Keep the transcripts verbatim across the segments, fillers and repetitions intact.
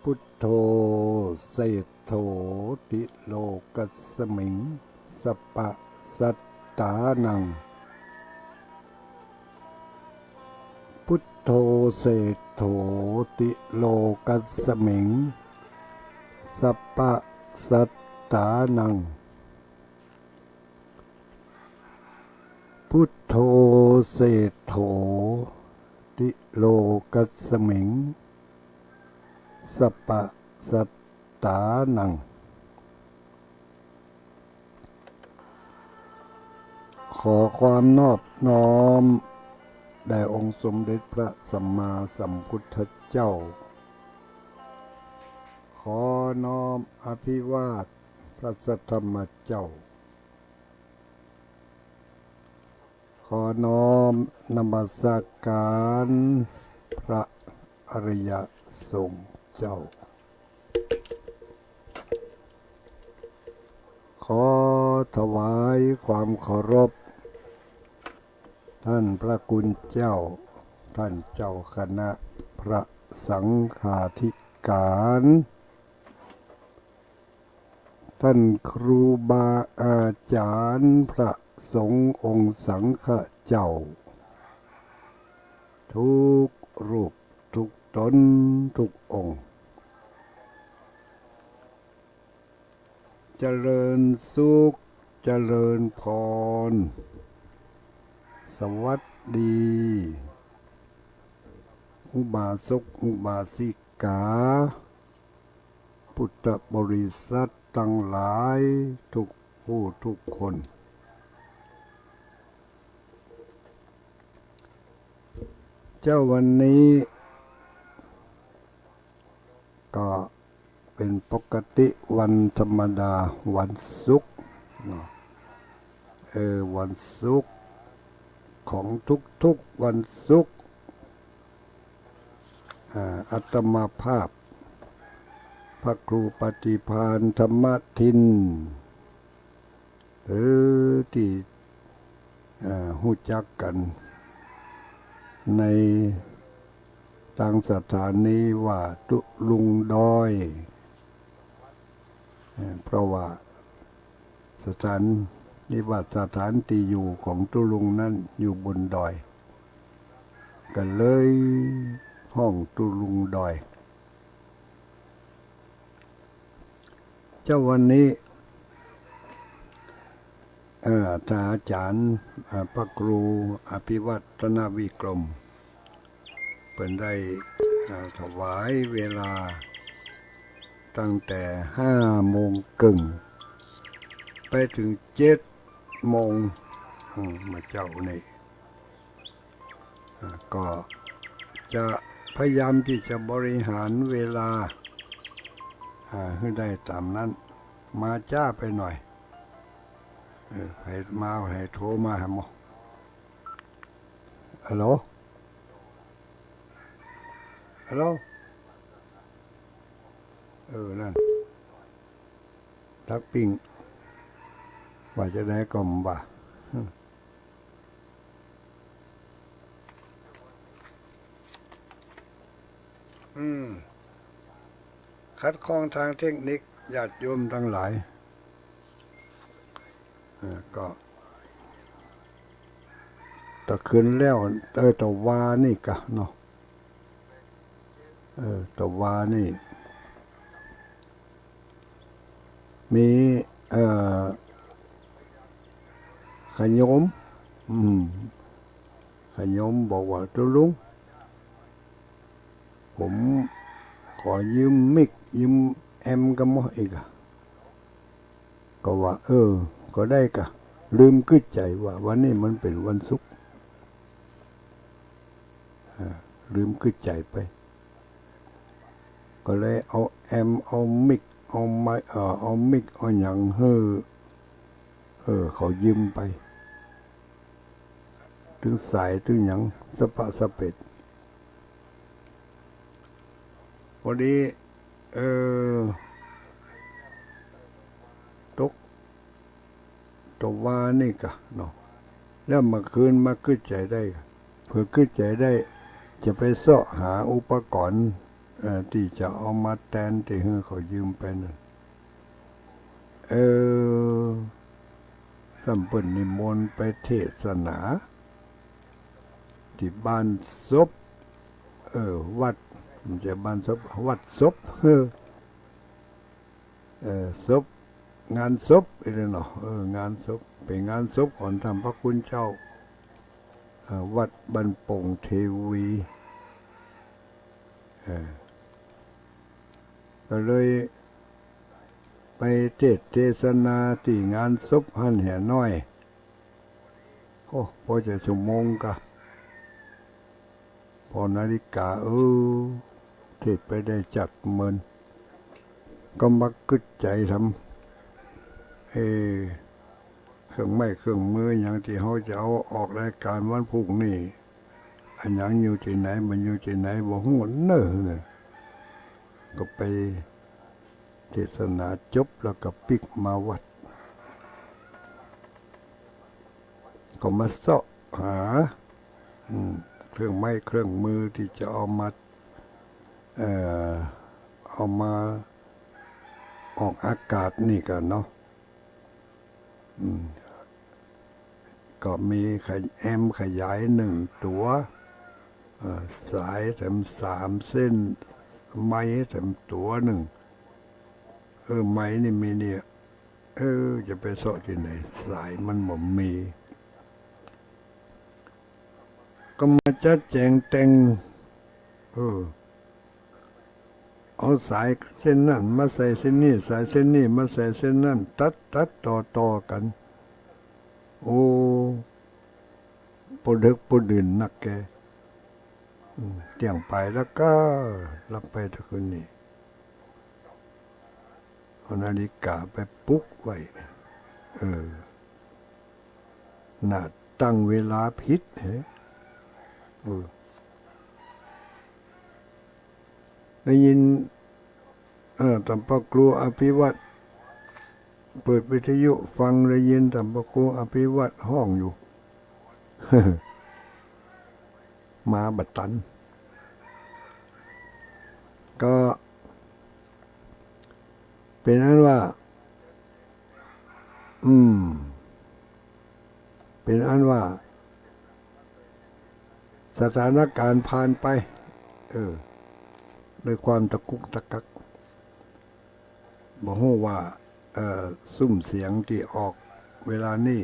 พุทโธ เศรษโฐ ติโลกัสมิง สัปปะสัตตานัง พุทโธ เศรษโฐ ติโลกัสมิง สัปปะสัตตานัง พุทโธ เศรษโฐ ติโลกัสมิง สัปปะสัตตานัง ขอความนอบน้อมแด่องค์สมเด็จพระสัมมาสัมพุทธเจ้า ขอน้อมอภิวาทพระสัทธรรมเจ้า ขอน้อมนมัสการพระอริยสงฆ์เจ้า ขอถวายความเคารพ ท่านพระคุณเจ้า ท่านเจ้าคณะพระสังฆาธิการ ท่านครูบาอาจารย์พระสงฆ์องค์สังฆเจ้า ทุกรูปทุกตนทุกองค์ เจริญสุข เจริญพร สวัสดี อุบาสกอุบาสิกา พุทธบริษัทตังหลายทุกผู้ทุกคน เจ้าวันนี้ ก็เป็นปกติวันธรรมดาวันศุกร์เนาะ เออ วันศุกร์ของทุกๆวันศุกร์ อ่า อาตมาภาพ พระครูปฏิภาณธรรมทิน หรือตี้ เอ่อ ฮู้จักกั๋นในตางสถานีว่าตุ๊ลุงดอย เอ่อ เพราะว่าสถาน เรียกว่าสถานตี้อยู่ของตุ๊ลุงนั้นอยู่บนดอย ก็เลยฮ้องตุ๊ลุงดอย เจ้าวันนี้ เอ่อ ท่านอาจารย์ เอ่อ พระครูอภิวัฒนวิกรม เปิ้นได้ เอ่อ ถวายเวลาตั้งแต่ห้าโมงเกิ่ง ไปเถิงเจ็ดโมง อืม เมื่อเจ๊านี้ อ่า ก็จะพยายามตี้จะบริหารเวลา อ่า หื้อได้ต๋ามนั้น มาจ๊าไปหน่อย เออ ใผมา ใผโทรมาหาหมอ ฮัลโหล ฮัลโหล เออ นั่น ตักปิ้ง ว่าจะได้ก็บ่า อืม ขัดข้องตางเทคนิค ญาติโยมตังหลาย เออ ก็ ตะคืนแล้ว เออ ตะวานี่กะเนาะ เออ ตะวานี่ มี เอ่อ ขะโยม อืม ขะโยมบอกว่า ตุ๊ลุง ผมขอยืมมิก ยืมแอมป์กำหม้ออีกอะ ก็ว่า เออ ก็ได้กะ ลืมกึ๊ดใจ๋ว่าวันนี้มันเป๋นวันศุกร์ อ่า ลืมกึ๊ดใจ๋ไป ก็เลยเอาแอมป์ เอามิก เอาไมค์ เอ่อ เอามิก เอาหยังหื้อ เออ เขายืมไป ตึงสายตึงหยังสะปะสะเปด พอดี เออ ตก ตะวานี่กะเนาะ แล้วเมื่อคืนมากึ๊ดใจ๋ได้กะ เผื่อกึ๊ดใจ๋ได้ จะไปเซาะหาอุปกรณ์ เอ่อ ตี้จะเอามาแตนตี้หื้อเขายืมไปน่ะ เออ ซ้ำเปิ้นนิมนต์ไปเทศนา ตี้บ้านศพ เออ วัด บ่ใจ้บ้านศพ วัดศพ เออ เออ ศพ งานศพอี้แหละเนาะ เออ งานศพ เป๋นงานศพของต้านพระคุณเจ้า เอ่อ วัดบ้านโป่งเทวี เออ ก็เลยไปเทศน์เทศนาตี้งานศพหั้นแหน้อย โอ้ ปอจะชั่วโมงกา ปอนาฬิกา เออ เทศน์ไปได้จักเมิน ก็มากึ๊ดใจ๋ทำ เออ เครื่องไม้เครื่องมือหยังตี้เฮาจะเอาออกรายการวันพรุ่งนี้ อะหยังอยู่ตี้ไหน มันอยู่ตี้ไหน บ่ฮู้เน่อ ก็ไปเทศนาจบแล้วก็ปิ๊กมาวัด ก็มาเซาะหา อืม เครื่องไม้เครื่องมือตี้จะเอามา เอ่อ เอามาออกอากาศนี่ก่อนเนาะ อืม ก็มีขย- แอมขยายนึ่งตั๋ว เอ่อ สายแถมสามเส้น ไมค์แถมตั๋วนึ่ง เออ ไมค์นี่มีเนี่ย เออ จะไปเซาะตี้ไหน สายมันบ่มี ก็มาจัดแจ๋งแต่ง เออ เอาสายเส้นนั้นมาใส่เส้นนี้ สายเส้นนี้มาใส่เส้นนั้น ตัดตัดต่อต่อกั๋น โอ้ ปอดึกปอดื่นนักแก อืม เตี้ยงไปแล้วก็หลับไปตะคืนนี้ เอานาฬิกาไปปลุกไว้ เออ น่าตั้งเวลาผิดแฮะ เออ ได้ยิน เออ ต้านพระครูอภิวัตร เปิดวิทยุฟัง ได้ยินต้านพระครูอภิวัตรฮ้องอยู่ มาบ่ตัน ก็เป๋นอันว่า อืม เป๋นอันว่า สถานการณ์ผ่านไป เออ ด้วยความตะกุกตะกัก บ่ฮู้ว่า เอ่อ ซุ่มเสียงตี้ออกเวลานี้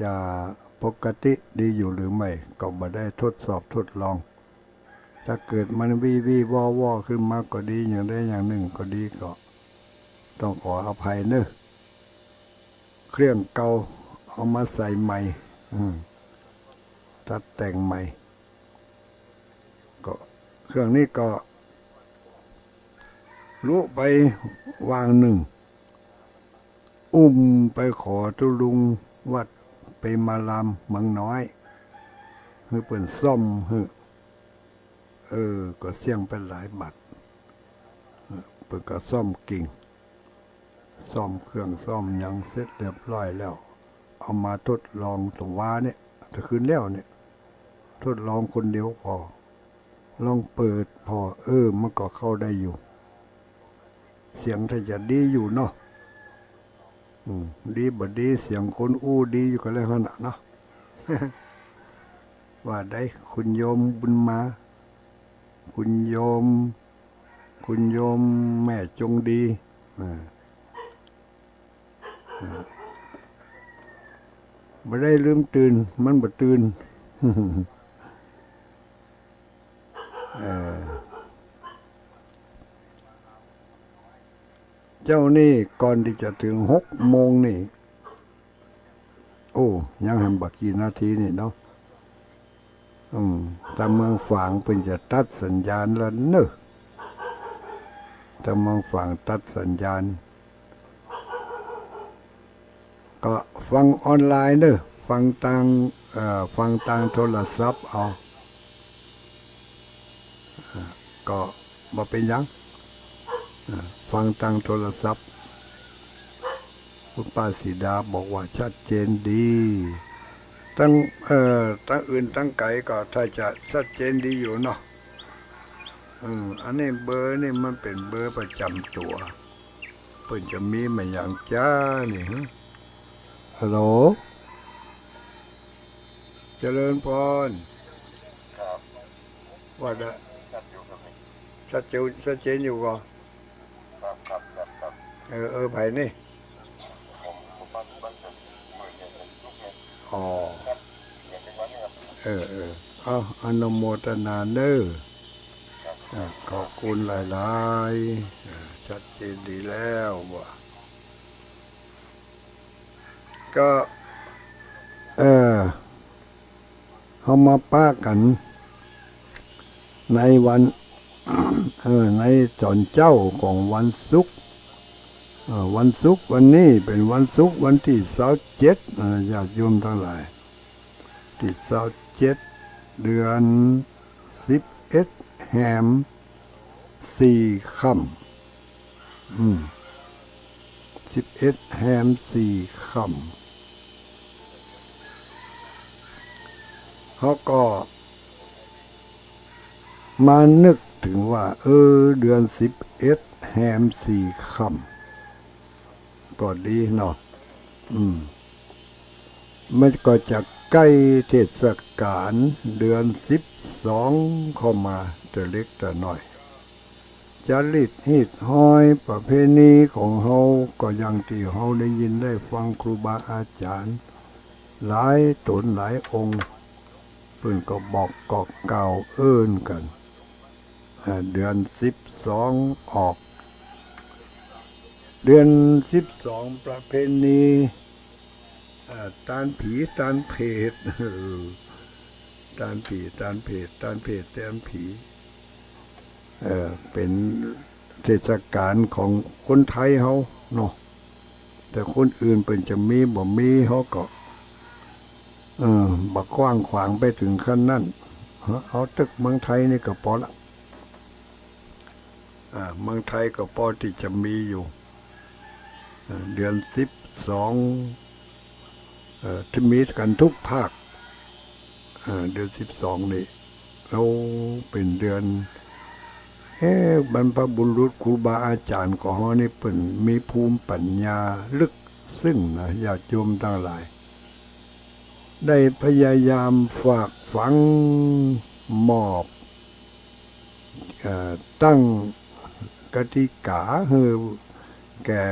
จะปกติดีอยู่หรือไม่ ก็บ่ได้ทดสอบทดลอง ถ้าเกิดมันวี้วี้วอวอขึ้นมาก็ดี อย่างใดอย่างนึ่งก็ดี ก็ต้องขออภัยเน่อ เครื่องเก่าเอามาใส่ใหม่ อืม ตัดแต่งใหม่ ก็เครื่องนี้ก็ลุไปวางนึ่ง อุ้มไปขอตุ๊ลุงวัดเปรมารามเมืองน้อย หื้อเปิ้นซ่อมหื้อ เออ ก็เสี้ยงไปหลายบาท เออ เปิ้นก็ซ่อมกิ่ง ซ่อมเครื่องซ่อมหยังเสร็จเรียบร้อยแล้ว เอามาทดลองตะวาเนี่ย ตะคืนแล้วเนี่ย ทดลองคนเดียวผ่อ ลองเปิดผ่อ เออ มันก็เข้าได้อยู่ เสียงถ้าจะดีอยู่เนาะ อืม ดีบ่ดี เสียงคนอู้ดีอยู่ก็แล้วหั้นน่ะเนาะ ว่าได้ คุณโยมบุญมา คุณโยม คุณโยมแม่จงดี อ่า อ่า บ่ได้ลืมตื่น มันบ่ตื่น เออ เจ้านี่ก่อนตี้จะเถิงหกโมงนี่ โอ้ ยังหันบ่กี่นาทีนี่เนาะ อืม ตางเมืองฝางเปิ้นจะตัดสัญญาณแล้วเน่อ ตางเมืองฝางตัดสัญญาณ ก็ฟังออนไลน์เน่อ ฟังตาง เอ่อ ฟังตางโทรศัพท์เอา อ่า ก็บ่เป๋นหยัง อ่า ฟังตางโทรศัพท์ คุณป้าสีดาบอกว่าชัดเจนดี ตาง เอ่อ ตางอื่นตางไก๋ก็ถ้าจะชัดเจนดีอยู่เนาะ เออ อันนี้เบอร์นี่มันเป๋นเบอร์ประจ๋ำตั๋ว เปิ้นจะมีมาหยังจ๊ะนี่ ฮะ ฮัลโหล เจริญพร ครับ ว่าได ชัดอยู่ครับ ชัดเจน ชัดเจนอยู่ก่อ ครับ ครับ ครับ ครับ เออ เออ ไผนี่ ผม ผมมาทุกวันครับ มื้อเดียวกันทุกเนี่ย อ๋อ ครับ เดี๋ยวเป็นวันนี้ครับ เออ เออ เอา อนุโมทนาเน้อ ครับ อ่า ขอบคุณหลายๆ อ่า ชัดเจนดีแล้วว่า ก็ เออ เฮามาปะกั๋น ในวัน เออ ในต๋อนเจ๊าของวันศุกร์ เออ วันศุกร์วันนี้เป๋นวันศุกร์วันตี้ซาวเจ็ด เออ ญาติโยมตังหลาย ตี้ซาวเจ็ด เดือนสิบเอ็ด แฮม สี่ค่ำ อืม สิบเอ็ด แฮม สี่ค่ำ เฮาก็มานึกเถิงว่า เออ เดือนสิบเอ็ด แฮม สี่ค่ำ ก็ดีเนาะ อืม มันก็จะใก้เทศกาลเดือนสิบสองเข้ามาแต่เล็กแต่น้อย จารีตฮีตฮอยประเพณีของเฮาก็อย่างตี้เฮาได้ยินได้ฟังครูบาอาจ๋ารย์หลายต๋นหลายองค์ เปิ้นก็บอกก็กล่าวเอิ้นกั๋น อ่า เดือนสิบสองออก เดือนสิบสองประเพณี อ่า ต้านผีต้านเปรต เออ ต้านผีต้านเปรต ต้านเปรตต้านผี เออ เป๋นเทศกาลของคนไทยเฮาเนาะ แต่คนอื่นเปิ้นจะมีบ่มีเฮาก็ เออ บ่กว้างขวางไปเถิงขั้นนั้น เอาตึกเมืองไทยนี่ก็ปอละ อ่า เมืองไทยก็ปอตี้จะมีอยู่ อ่า เดือนสิบสอง เอ่อ ตี้มีกั๋นทุกภาค อ่า เดือนสิบสองนี่ แล้วเป๋นเดือน เอ๊ะ บรรพบุรุษครูบาอาจ๋ารย์ของเฮานี่เปิ้นมีภูมิปัญญาลึกซึ้งนะ ญาติโยมตังหลาย ได้พยายามฝากฝังมอบ เอ่อ ตั้งกติกาหื้อแก่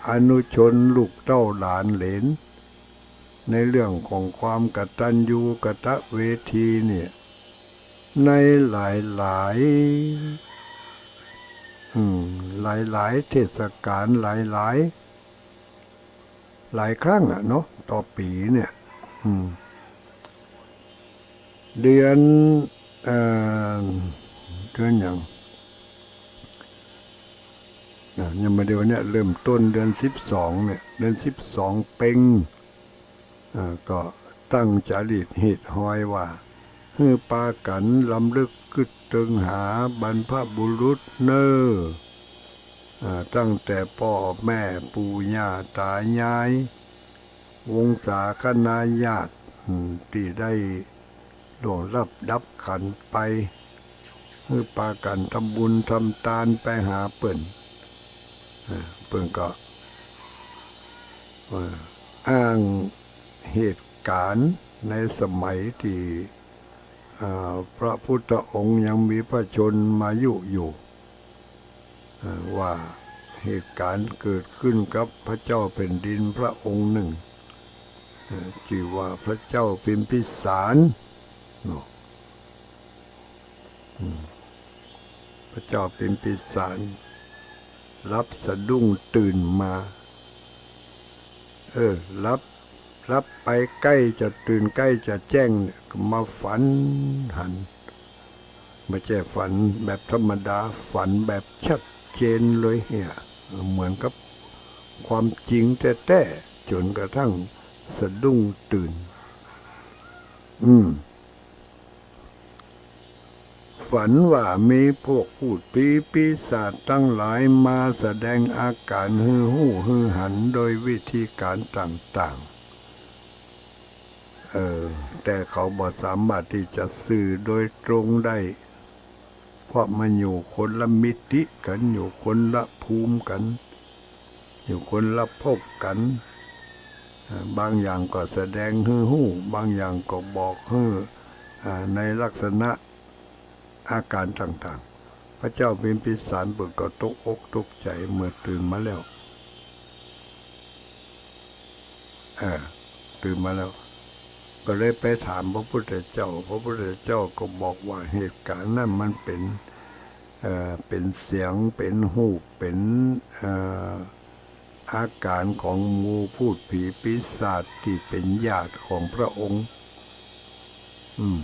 อนุชนลูกเต้าหลานเหลน ในเรื่องของความกตัญญูกตเวทีเนี่ย ในหลายๆ อืม หลายๆ เทศกาล หลายๆ หลายครั้งอะเนาะ ต่อปี๋เนี่ย อืม เดือน เอ่อ เดือนหยัง อ่ะ ยังบ่เดียวเนี่ย เริ่มต้นเดือนสิบสองเนี่ย เดือนสิบสองเป็ง อ่า ก็ตั้งจารีตฮีตฮอยว่า หื้อปากั๋นรำลึกกึ๊ดเติงหาบรรพบุรุษเน้อ อ่า ตั้งแต่ป้อแม่ปู่ย่าต๋ายาย วงศาคณาญาติ อืม ตี้ได้ล่วงลับดับขันธ์ไป หื้อปากั๋นทำบุญทำตานไปหาเปิ้น อ่า เปิ้นก็ เอ่อ อ้างเหตุก๋ารณ์ในสมัยตี้ อ่า พระพุทธองค์ยังมีพระชนมายุอยู่ อ่า ว่าเหตุก๋ารณ์เกิดขึ้นกับพระเจ้าแผ่นดินพระองค์นึ่ง อ่า จื้อว่าพระเจ้าพิมพิสารเนาะ อืม พระเจ้าพิมพิสารหลับสะดุ้งตื่นมา เออ หลับ หลับไปใก้จะตื่นใก้จะแจ้งเนี่ย ก็มาฝันหัน บ่ใจ้ฝันแบบธรรมดา ฝันแบบชัดเจนเลยเหีย เหมือนกับความจริงแต๊ๆ จ๋นกระทั่งสะดุ้งตื่น อืม ฝันว่ามีพวกพูดผีปีศาจตังหลายมาแสดงอาก๋ารหื้อฮู้หื้อหันโดยวิธีก๋ารต่างๆ เออ แต่เขาบ่สามารถตี้จะสื่อโดยตรงได้ เพราะมันอยู่คนละมิติกั๋น อยู่คนละภูมิกั๋น อยู่คนละภพกั๋น เอ่อ บางอย่างก็แสดงหื้อฮู้ บางอย่างก็บอกหื้อ อ่า ในลักษณะอาก๋ารต่างๆ พระเจ้าพิมพิสารเปิ้นก็ตกอกตกใจ๋เมื่อตื่นมาแล้ว เออ ตื่นมาแล้ว ก็เลยไปถามพระพุทธเจ้า พระพุทธเจ้าก็บอกว่าเหตุก๋ารณ์นั้นมันเป๋น เอ่อ เป๋นเสียง เป๋นฮูป เป๋น เอ่อ อาก๋ารของหมู่พูดผีปีศาจตี้เป๋นญาติของพระองค์ อืม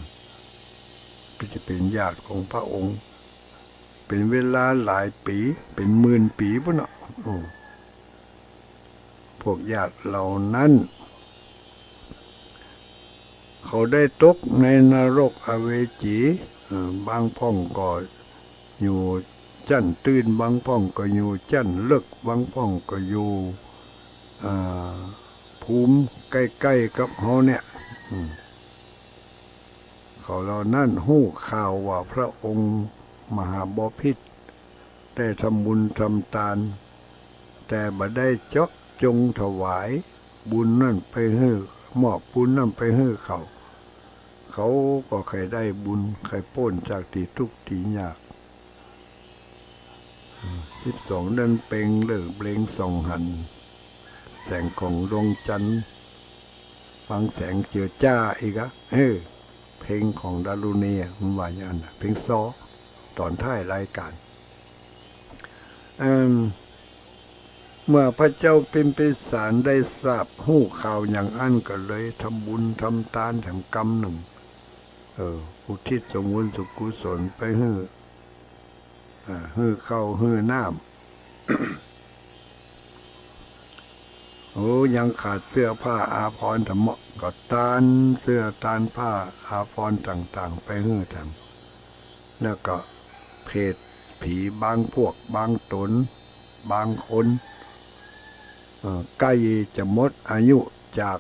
ตี้เป๋นญาติของพระองค์ เป๋นเวลาหลายปี๋ เป๋นหมื่นปี๋ปู๊นเนาะ อืม พวกญาติเหล่านั้น เขาได้ตกในนรกอเวจี เอ่อ บางพ่องก็อยู่จั๊นตื้น บางพ่องก็อยู่จั๊นเลิก บางพ่องก็อยู่ เอ่อ ภูมิใก้ๆ กับเฮาเนี่ย อืม เขาเหล่านั้นฮู้ข่าวว่าพระองค์มหาบพิตรได้ทำบุญทำตาน แต่บ่ได้เจาะจงถวายบุญนั้นไปหื้อ มอบบุญนั้นไปหื้อเขา เขาก็ใค่ได้บุญ ใค่ป๊นจากตี้ตุ๊กข์ตี้ยาก สิบสองเดือนเพ็ญ เลิกเบลงส่องหัน แสงของดวงจันทร์ ฟังแสงเจือจ้าอีกอะ เออ เพลงของดารุณีอะ มันว่าอย่างนั้นน่ะ เพลงซอ ต๋อนท้ายรายก๋าน เอิ่ม เมื่อพระเจ้าพิมพิสารได้ทราบฮู้ข่าวอย่างอั้น ก็เลยทำบุญทำตานแถมกำนึ่ง เออ อุทิศส่งบุญส่งกุศลไปหื้อ อ่า หื้อข้าวหื้อน้ำ โอ้ ยังขาดเสื้อผ้าอาภรณ์แถมเนาะ ก็ตานเสื้อตานผ้าอาภรณ์ต่างๆ ไปหื้อแถม แล้วก็เผดผีบางพวกบางต๋นบางคน เอ่อ ใก้จะหมดอายุจาก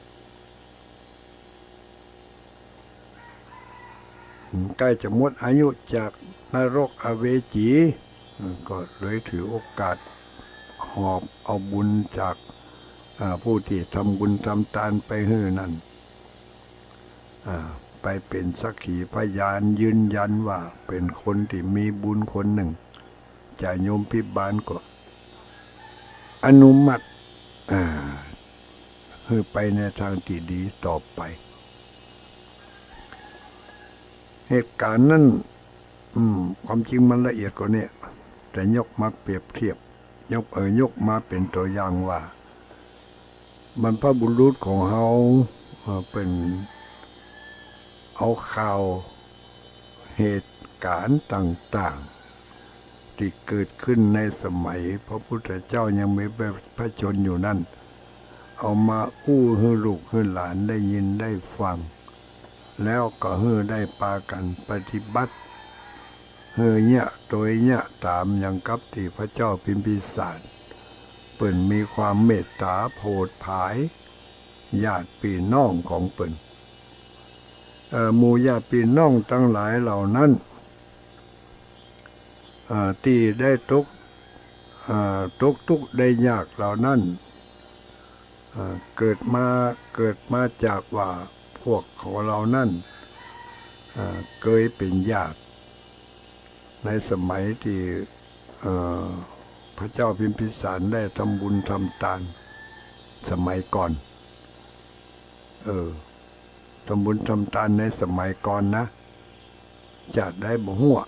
ใก้จะหมดอายุจากนรกอเวจี ก็เลยถือโอกาสหอบเอาบุญจาก อ่า ผู้ตี้ทำบุญทำตานไปหื้อนั้น อ่า ไปเป๋นสักขีพยานยืนยันว่าเป๋นคนตี้มีบุญคนนึ่ง จาโยมพิบาลก็อนุมัติ อ่า หื้อไปในตางตี้ดีต่อไป เหตุก๋ารณ์นั้น อืม ความจริงมันละเอียดกว่านี้ แต่ยกมาเปรียบเทียบ ยก เอ่อ ยกมาเป๋นตั๋วอย่างว่า บรรพบุรุษของเฮา เอ่อ เปิ้นเอาข่าวเหตุก๋ารณ์ต่างๆ ตี้เกิดขึ้นในสมัยพระพุทธเจ้ายังมีพระ พระชนม์อยู่นั้น เอามาอู้หื้อลูกหื้อหลานได้ยินได้ฟัง แล้วก็หื้อได้ปากั๋นปฏิบัติ หื้อเยียะตวยเยียะต๋ามอย่างกับตี้พระเจ้าพิมพิสาร เปิ้นมีความเมตต๋าโผดผายญาติปี้น้องของเปิ้น เอ่อ หมู่ญาติปี้น้องตังหลายเหล่านั้น เอ่อ ตี้ได้ตก เอ่อ ตกตุ๊กข์ได้ยากเหล่านั้น เอ่อ เกิดมา เกิดมาจากว่าพวกของเฮานั้น เอ่อ เกยเป๋นญาติ ในสมัยตี้ เอ่อ พระเจ้าพิมพิสารได้ทำบุญทำตาน สมัยก่อน เออ ทำบุญทำตานในสมัยก่อนนะ จาติใดบ่ฮู้อะ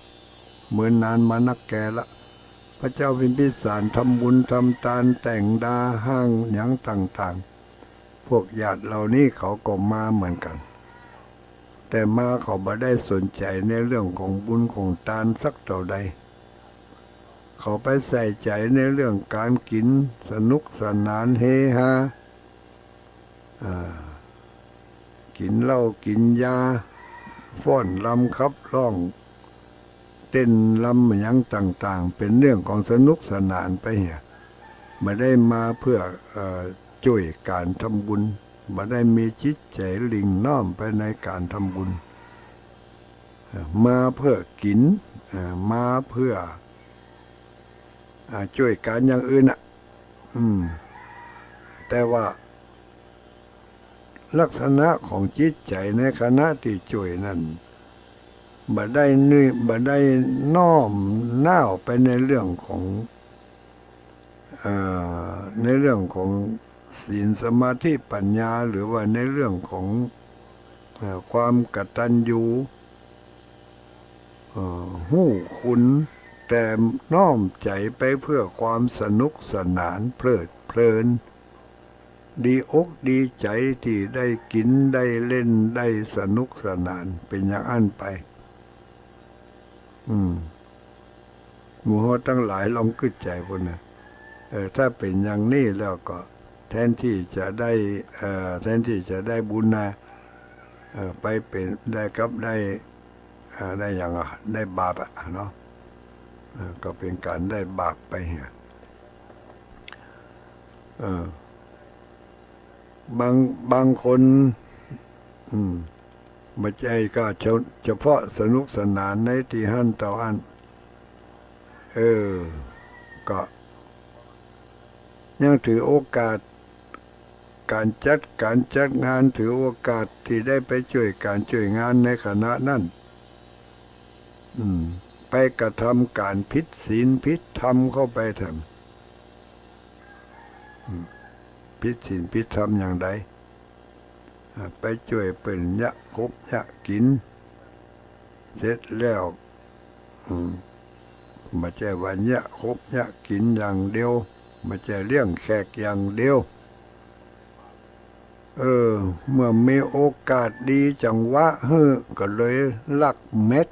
เมินนานมานักแก่ละ พระเจ้าพิมพิสารทำบุญทำตานแต่งดาฮ้างหยังต่างๆ พวกญาติเหล่านี้เขาก็มาเหมือนกั๋น แต่มาเขาบ่ได้สนใจ๋ในเรื่องของบุญของตานสักเต้าใด เขาไปใส่ใจ๋ในเรื่องก๋านกิ๋น สนุกสนานเฮฮา อ่า กิ๋นเหล้ากิ๋นยา ฟ้อนรำขับฮ้อง เต้นรำหยังต่างๆ เป๋นเรื่องของสนุกสนานไปเหีย บ่ได้มาเพื่อ เอ่อ จ้วยก๋านทำบุญ บ่ได้มีจิตใจ๋หลิ่งน้อมไปในก๋านทำบุญ เอ่อ มาเพื่อกิ๋น อ่า มาเพื่อ อ่า จ้วยก๋านอย่างอื่นน่ะ อืม แต่ว่า ลักษณะของจิตใจ๋ในขณะตี้จ้วยนั้น บ่ได้นึ่ง บ่ได้น้อมน้าวไปในเรื่องของ เอ่อ ในเรื่องของศีลสมาธิปัญญา หรือว่าในเรื่องของ เอ่อ ความกตัญญู เอ่อ ฮู้คุณ แต่น้อมใจ๋ไปเพื่อความสนุกสนานเพลิดเพลิน ดีอกดีใจ๋ตี้ได้กิ๋นได้เล่นได้สนุกสนาน เป๋นอย่างอั้นไป อืม หมู่เฮาตังหลายลองกึ๊ดใจ๋ปู้นน่ะ เออ ถ้าเป๋นอย่างนี้แล้วก็แทนตี้จะได้ เอ่อ แทนตี้จะได้บุญนะ เอ่อ ไปเป๋น ได้กับได้ เอ่อ ได้อย่างอะ ได้บาปอะเนาะ เอ่อ ก็เป๋นก๋านได้บาปไปเหีย เอ่อ บาง บางคน อืม บ่ใจ้ก็เฉ- เฉพาะสนุกสนานในตี้หั้นเต้าอั้น เออ ก็ยังถือโอกาสก๋านจัดก๋านจัดงาน ถือโอกาสตี้ได้ไปจ้วยก๋านจ้วยงานในขณะนั้น อืม ไปกระทำก๋านผิดศีลผิดธรรมเข้าไปแถม อืม ผิดศีลผิดธรรมอย่างใด อ่า ไปจ้วยเปิ้นเยียะคบเยียะกิ๋น เสร็จแล้ว อืม บ่ใจ้ว่าเยียะคบเยียะกิ๋นอย่างเดียว บ่ใจ้เลี้ยงแขกอย่างเดียว เออ เมื่อมีโอกาสดีจังหวะหื้อ ก็เลยลักเม็ด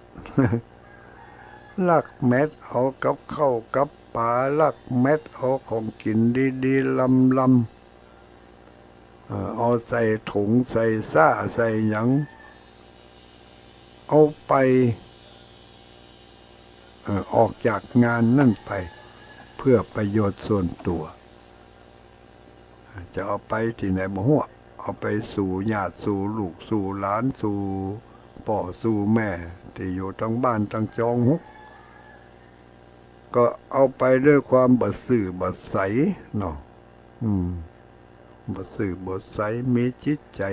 ลักเม็ดเอากับข้าวกับป๋า ลักเม็ดเอาของกิ๋นดีๆ ลำๆ เอ่อ เอาใส่ถุง ใส่ซ้า ใส่หยัง เอาไป เอ่อ ออกจากงานนั้นไป เพื่อประโยชน์ส่วนตั๋ว จะเอาไปตี้ไหนบ่ฮู้ เอาไปสู่ญาติ สู่ลูก สู่หลาน สู่ป้อ สู่แม่ ตี้อยู่ตังบ้านตังจองฮุก ก็เอาไปด้วยความบ่ซื่อบ่ใสเนาะ อืม บ่ซื่อบ่ใส มีจิตใจ๋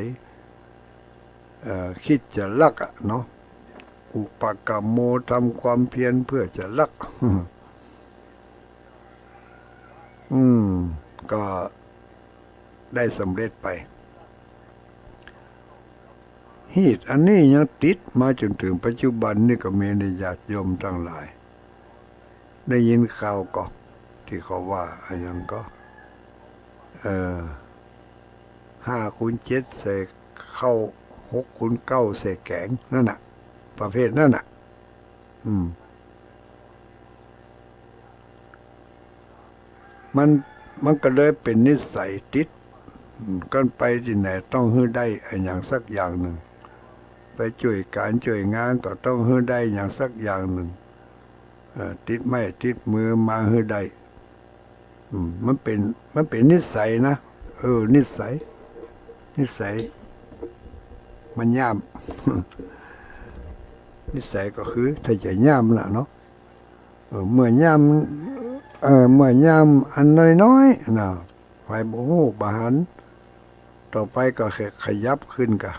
เอ่อ คิดจะลักอะเนาะ อุปกรรมโม ทำความเพียรเพื่อจะลัก อืม ก็ได้สำเร็จไป ฮีตอันนี้ยังติดมาจ๋นเถิงปัจจุบันนี่ก็มีนะ ญาติโยมตังหลาย ได้ยินข่าวก่อ ตี้เขาว่าอะหยังก่อ เอ่อ ห้าคูณเจ็ดใส่ข้าว หกคูณเก้าใส่แก๋ง นั่นน่ะ ประเภทนั้นน่ะ อืม มัน มันก็เลยเป๋นนิสัยติด อืม กันไปตี้ไหนต้องหื้อได้อะหยังสักอย่างนึ่ง ไปจ้วยก๋านจ้วยงานก็ต้องหื้อได้อะหยังสักอย่างนึ่ง เอ่อ ติดไม้ติดมือมาหื้อได้ อืม มันเป๋น มันเป๋นนิสัยนะ เออ นิสัย นิสัย มันย่าม นิสัยก็คือถ้าจะย่ามน่ะเนาะ เออ เมื่อย่าม เออ เมื่อย่ามอันน้อยๆ น่ะ ใผบ่ฮู้บ่หัน ต่อไปก็ข- ขยับขึ้นกะ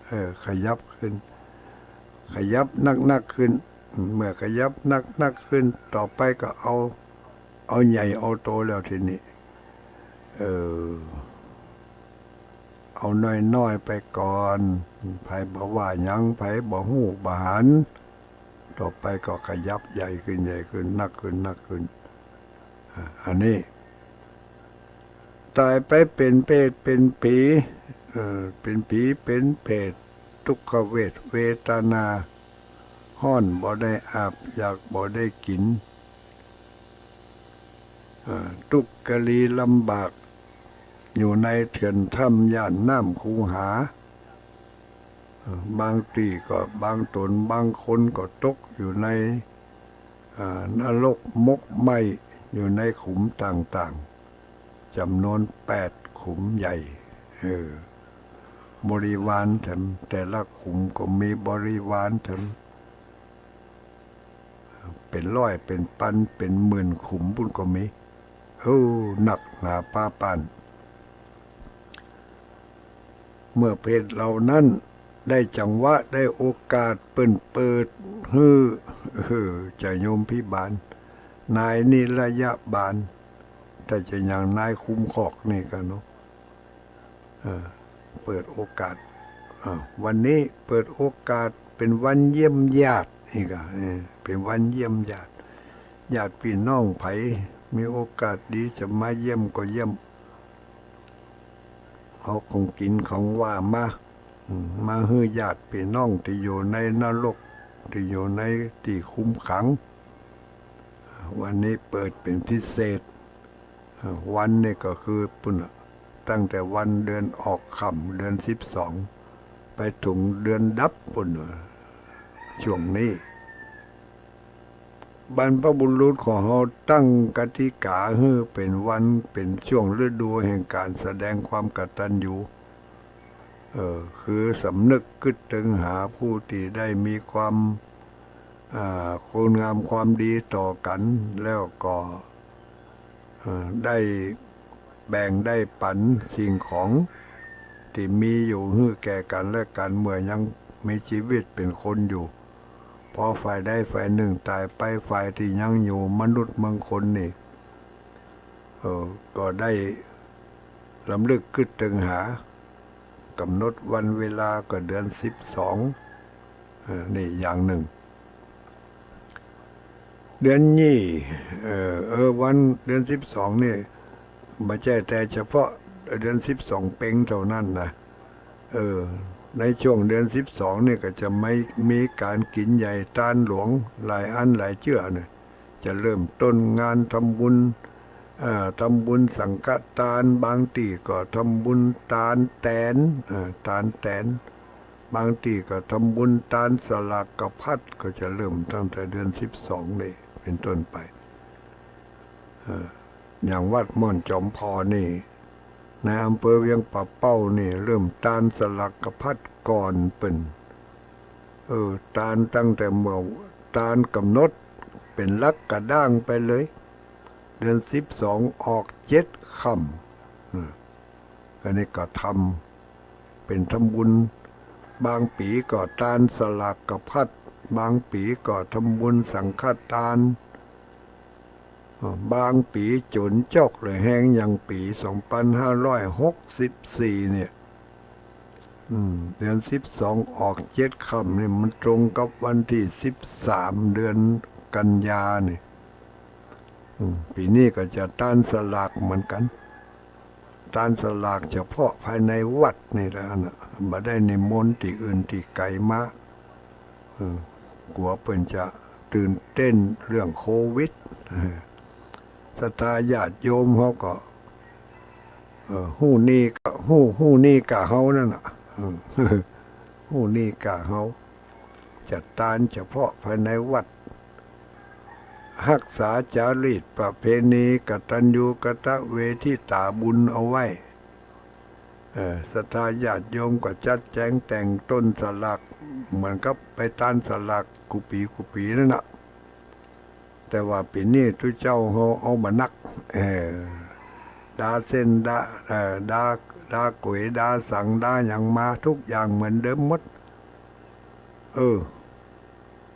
เออ ขยับขึ้น ขยับนักๆ ขึ้น เมื่อขยับนักๆ ขึ้น ต่อไปก็เอา เอาใหญ่เอาโตแล้วทีนี้ เออ เอาน้อยๆ ไปก่อน ใผบ่ว่าหยัง ใผบ่ฮู้บ่หัน ต่อไปก็ขยับใหญ่ขึ้น ใหญ่ขึ้น นักขึ้น นักขึ้น อ่ะ อันนี้ ต๋ายไปเป๋นเปรตเป๋นผี เออ เป๋นผีเป๋นเปรต ทุกขเวทเวทนา ฮ้อนบ่ได้อาบ อยากบ่ได้กิ๋น เอ่อ ตุ๊กกะลีลำบาก อยู่ในเถื่อนถ้ำย่านน้ำคูหา เอ่อ บางตี้ก็ บางต๋น บางคนก็ตกอยู่ใน เอ่อ นรกมกไหม้ อยู่ในขุมต่างๆ จ๋ำนวนแปดขุมใหญ่ เออ บริวารแถม แต่ละขุมก็มีบริวารแถม เป๋นร้อย เป๋นปัน เป๋นหมื่นขุมปุ้นก็มี โอ้ นักหนาปาปาน เมื่อเพจเหล่านั้นได้จังหวะ ได้โอกาส เปิ้นเปิดหื้อ เออ จะโยมพิบาล นายนิรยบาล ถ้าจะอย่างนายคุมคอกนี่กั๋นเนาะ เออ เปิดโอกาส อ่า วันนี้เปิดโอกาสเป๋นวันเยี่ยมญาติอีกอ่ะ เออ เป๋นวันเยี่ยมญาติ ญาติปี้น้องใผมีโอกาสดีจะมาเยี่ยมก็เยี่ยม เอาของกิ๋นของหว่านมา อืม มาหื้อญาติปี้น้องตี้อยู่ในนรก ตี้อยู่ในตี้คุมขัง วันนี้เปิดเป๋นพิเศษ วันนี้ก็คือปุ้นน่ะ ตั้งแต่วันเดือนออกค่ำ เดือนสิบสอง ไปถึงเดือนดับปุ้นน่ะ ช่วงนี้ บรรพบุรุษของเฮาตั้งกติกาหื้อเป๋นวัน เป๋นช่วงฤดูแห่งก๋านแสดงความกตัญญู เออ คือสำนึกกึ๊ดเติงหาผู้ตี้ได้มีความ อ่า คุณงามความดีต่อกั๋น แล้วก็ เอ่อ ได้แบ่งได้ปั๋นสิ่งของตี้มีอยู่หื้อแก่กั๋นและกั๋น เมื่อยังมีจีวิตเป๋นคนอยู่ พอฝ่ายใดฝ่ายนึ่งต๋ายไป ฝ่ายตี้ยังอยู่มนุษย์เมืองคนนี่ เออ ก็ได้รำลึกกึ๊ดเติงหา ก๋ำหนดวันเวลาก็เดือนสิบสอง เออ นี่อย่างนึ่ง เดือนนี้ เออ เออ วันเดือนสิบสองนี่ บ่ใจ้แต่เฉพาะเดือนสิบสองเป๋งเต้านั้นนะ เออ ในช่วงเดือนสิบสองนี่ก็จะไม่มีก๋านกิ๋นใหญ่ตานหลวงหลายอันหลายเจื้อเนี่ย จะเริ่มต้นงานทำบุญ เอ่อ ทำบุญสังฆตาน บางตี้ก็ทำบุญตานแตน เอ่อ ตานแตน บางตี้ก็ทำบุญตานสลากพัด ก็จะเริ่มตั้งแต่เดือนสิบสองนี่เป๋นต้นไป เอ่อ อย่างวัดม่อนจอมพอนี่ ในอำเภอเวียงป่าเป้านี่ เริ่มตานสลากพัดก่อนเปิ้น เออ ตานตั้งแต่เมื่อ ตานก๋ำหนดเป๋นหลักกระด้างไปเลย เดือนสิบสองออกเจ็ดค่ำ อืม อันนี้ก็ทำเป๋นทำบุญ บางปี๋ก็ตานสลากพัด บางปี๋ก็ทำบุญสังฆตาน บางปี๋จ๋นจอกเลยแฮงอย่างปี๋สองปันห้าร้อยหกสิบสี่เนี่ย อืม เดือนสิบสองออกเจ็ดค่ำนี่ มันตรงกับวันตี้สิบสาม เดือนกันยานี่ อืม ปี๋นี้ก็จะตานสลากเหมือนกั๋น ตานสลากเฉพาะภายในวัดนี่แหละนะ บ่ได้นิมนต์ตี้อื่นตี้ไก๋มา เออ กั๋วเปิ้นจะตื่นเต้นเรื่องโควิด เออ ศรัทธาญาติโยมเฮาก็ เออ ฮู้นี่กะ ฮู้ ฮู้นี่กะเฮานั่นน่ะ เออ ฮู้นี่กะเฮา จะตานเฉพาะภายในวัด ฮักษาจารีตประเพณีกตัญญูกตเวทิตาบุญเอาไว้ เอ่อ ศรัทธาญาติโยมก็จัดแจงแต่งต้นสลาก เหมือนกับไปตานสลากกู้ปี๋กู้ปี๋นั่นน่ะ แต่ว่าปี๋นี้ตุ๊เจ้าเฮาเอาบ่นัก เอ่อ ดาเส้น ดา เอ่อ ดา ดาก๋วย ดาสัง ดาหยังมา ทุกอย่างเหมือนเดิมหมด เออ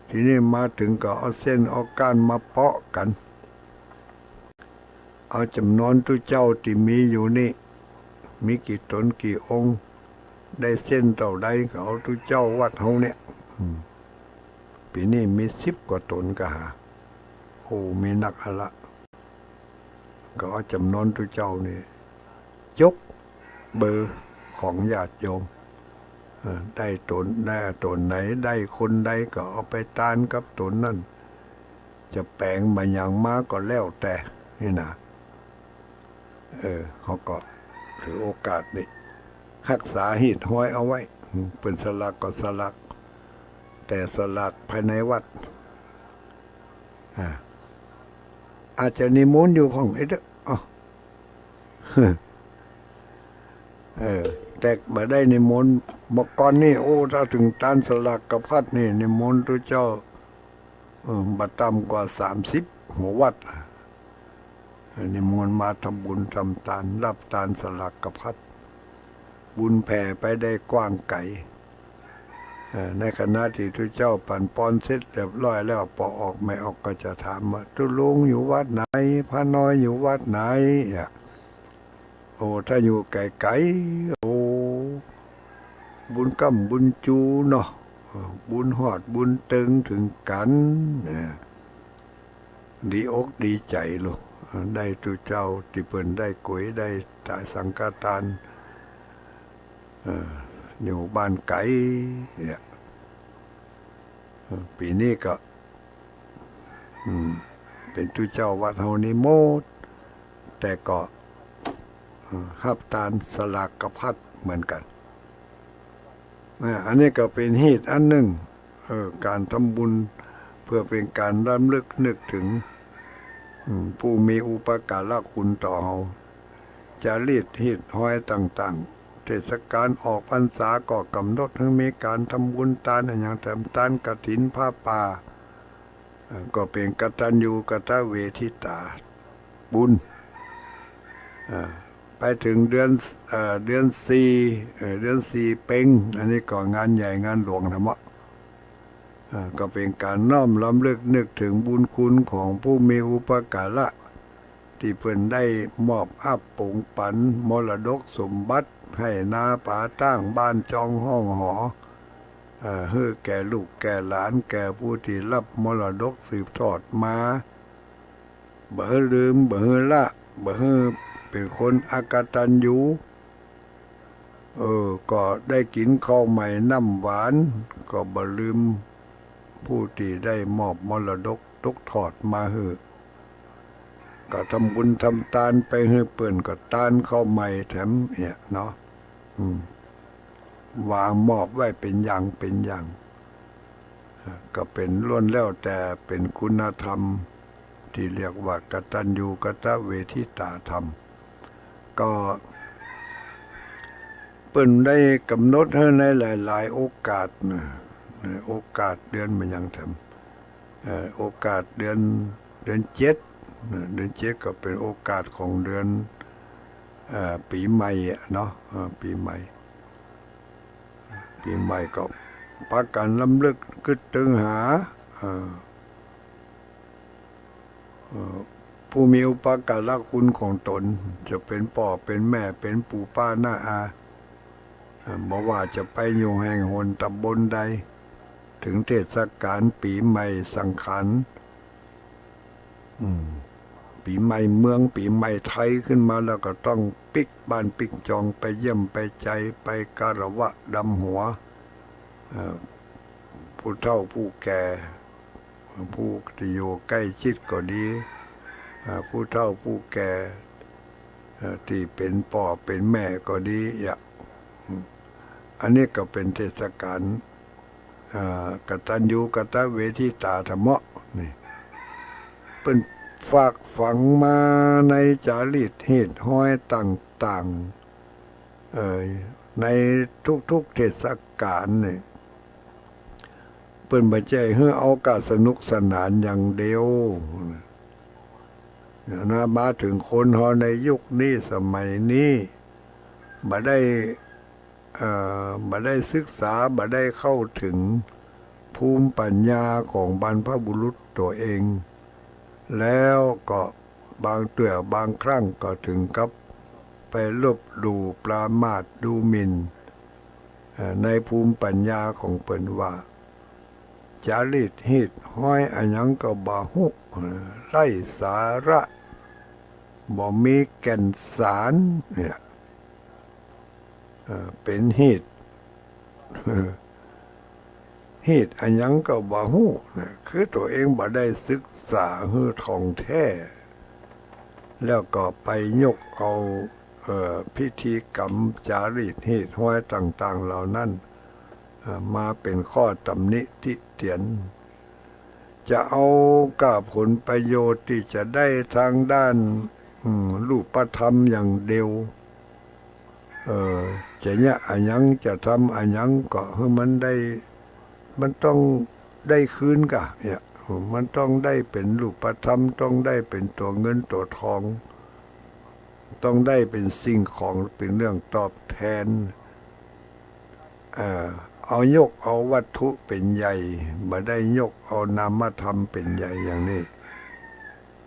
ทีนี้มาเถิงก็เอาเส้นเอาก้านมาเปาะกั๋น เอาจ๋ำนวนตุ๊เจ้าตี้มีอยู่นี่ มีกี่ต๋นกี่องค์ ได้เส้นเต้าใดก็เอาตุ๊เจ้าวัดเฮาเนี่ย อืม ปี๋นี้มีสิบกว่าต๋นกะหา โอ้ มีนักอะละ ก็เอาจ๋ำนวนตุ๊เจ้านี่ จกเบอร์ของญาติโยม เอ่อ ได้ต๋น ได้ต๋นไหน ได้คนใดก็เอาไปตานกับต๋นนั้น จะแป๋งบ่าหยังมาก็แล้วแต่นี่นะ เออ เฮาก็ถือโอกาสนี้ ฮักษาฮีตฮอยเอาไว้ อืม เปิ้นสลากก็สลาก แต่สลากภายในวัด อ่า อาจจะนิมนต์อยู่พ่องเอ๊ะเด้อ อ้าว เออ แต่บ่ได้นิมนต์ เมื่อก่อนนี่ โอ้ ถ้าเถิงตานสลากพัดนี่ นิมนต์ตุ๊เจ้า เออ บ่ต่ำกว่าสามสิบหัววัด นิมนต์มาทำบุญทำตาน ฮับตานสลากพัด บุญแผ่ไปได้กว้างไกล เอ่อ ในขณะตี้ตุ๊เจ้าปั๋นปอนเสร็จเรียบร้อยแล้ว ปอออกแม่ออกก็จะถามว่า ตุ๊ลุงอยู่วัดไหน พระน้อยอยู่วัดไหน เนี่ย โอ้ ถ้าอยู่ไก๋ๆ โอ้ บุญก้ำบุญจูเนาะ เอ่อ บุญฮอดบุญเติงเถิงกั๋น เนี่ย ดีอกดีใจ๋ลูก ได้ตุ๊เจ้าตี้เปิ้นได้ก๋วยได้ตายสังฆตาน เอ่อ อยู่บ้านไก๋เนี่ย เอ่อ ปี๋นี้ก็ อืม เป๋นตุ๊เจ้าวัดเฮานี้หมด แต่ก็ เอ่อ ฮับตานสลากพัดเหมือนกั๋น อ่า อันนี้ก็เป๋นฮีตอันนึ่ง เออ ก๋านทำบุญเปื้อเป๋นก๋านรำลึกนึกเถิง อืม ผู้มีอุปการะคุณต่อเฮา จารีตฮีตฮอยต่างๆ เทศกาลออกพรรษาก็ก๋ำหนดหื้อมีก๋านทำบุญตานอะหยัง แถมตานกฐินผ้าป่า เอ่อ ก็เป๋นกตัญญูกตเวทิตาบุญ อ่า ไปเถิงเดือน เอ่อ เดือนสี่ เอ่อ เดือนสี่เป็ง อันนี้ก็งานใหญ่งานหลวงธรรมะ อ่า ก็เป๋นก๋านน้อมรำลึกนึกเถิงบุญคุณของผู้มีอุปการะ ตี้เปิ้นได้มอบอับป๋งปั๋นมรดกสมบัติ ไฮ่นาป๋าต้างบ้านจองห้องหอ เอ่อ หื้อแก่ลูกแก่หลาน แก่ผู้ตี้ฮับมรดกสืบทอดมา บ่หื้อลืม บ่หื้อละ บ่หื้อเป๋นคนอกตัญญู เออ ก็ได้กิ๋นข้าวใหม่น้ำหวาน ก็บ่ลืมผู้ตี้ได้มอบมรดกตกทอดมาหื้อ ก็ทำบุญทำตานไปหื้อเปิ้น ก็ตานข้าวใหม่แถมเนี่ยเนาะ อืม วางมอบไว้เป๋นอย่างเป๋นอย่าง ก็เป๋นล้วนแล้วแต่เป๋นคุณธรรมตี้เรียกว่ากตัญญูกตเวทิตาธรรม ก็เปิ้นได้ก๋ำหนดหื้อในหลายๆ โอกาสนะ โอกาสเดือนบ่าหยังแถม เอ่อ โอกาสเดือน เดือนเจ็ดนะ เดือนเจ็ดก็เป๋นโอกาสของเดือน เอ่อ ปี๋ใหม่อะเนาะ เอ่อ ปี๋ใหม่ ปี๋ใหม่ก็ปากั๋นรำลึกกึ๊ดตึงหา เอ่อ เอ่อ ผู้มีอุปการะคุณของต๋น จะเป๋นป้อเป๋นแม่ เป๋นปู่ป้าน้าอา เอ่อ บ่ว่าจะไปอยู่แห่งหนต๋ำบลใด เถิงเทศกาลปี๋ใหม่สังขาร อืม ปี๋ใหม่เมือง ปี๋ใหม่ไทยขึ้นมาแล้วก็ต้องปิ๊กบ้านปิ๊กจอง ไปเยี่ยมไปใจ๋ ไปคารวะดำหัว เอ่อ ผู้เฒ่าผู้แก่ ผู้ตี้อยู่ใก้ชิดก็ดี เอ่อ ผู้เฒ่าผู้แก่ เอ่อ ตี้เป๋นป้อเป๋นแม่ก็ดี อย่าง อันนี้ก็เป๋นเทศกาล อ่า กตัญญูกตเวทิตาธรรมะ นี่ เปิ้นฝากฝังมาในจารีตฮีตฮอยต่างๆ เอ่อ ในทุกๆ เทศกาลนี่ เปิ้นบ่ใจ้หื้อเอาก้าสนุกสนานอย่างเดียวนะ มาเถิงคนเฮาในยุคนี้สมัยนี้ บ่ได้ เอ่อ บ่ได้ศึกษา บ่ได้เข้าเถิงภูมิปัญญาของบรรพบุรุษตั๋วเอง แล้วก็บางเตื้อบางครั้งก็เถิงกั๋บไปลบหลู่ประมาทดูหมิ่น เอ่อ ในภูมิปัญญาของเปิ้นว่า จารีตฮีตฮอยอะหยังก็บ่ฮู้ เอ่อ ไร้สาระ บ่มีแก่นสาร เนี่ย เอ่อ เป๋นฮีต ฮีตอะหยังก็บ่ฮู้นะ คือตั๋วเองบ่ได้ศึกษาหื้อถ่องแท้ แล้วก็ไปยกเอา เอ่อ พิธีกรรมจารีตฮีตฮอยต่างๆ เหล่านั้น เอ่อ มาเป๋นข้อตำหนิติเตียน จะเอาก้าผลประโยชน์ตี้จะได้ตางด้าน อืม รูปธรรมอย่างเดียว เอ่อ จะเยียะอะหยัง จะทำอะหยังก็หื้อมันได้ มันต้องได้คืนก่า เนี่ย มันต้องได้เป๋นรูปธรรม ต้องได้เป๋นตั๋วเงินตั๋วตอง ต้องได้เป๋นสิ่งของ เป๋นเรื่องตอบแตน เอ่อ เอายกเอาวัตถุเป๋นใหญ่ บ่ได้ยกเอานามธรรมเป๋นใหญ่อย่างนี้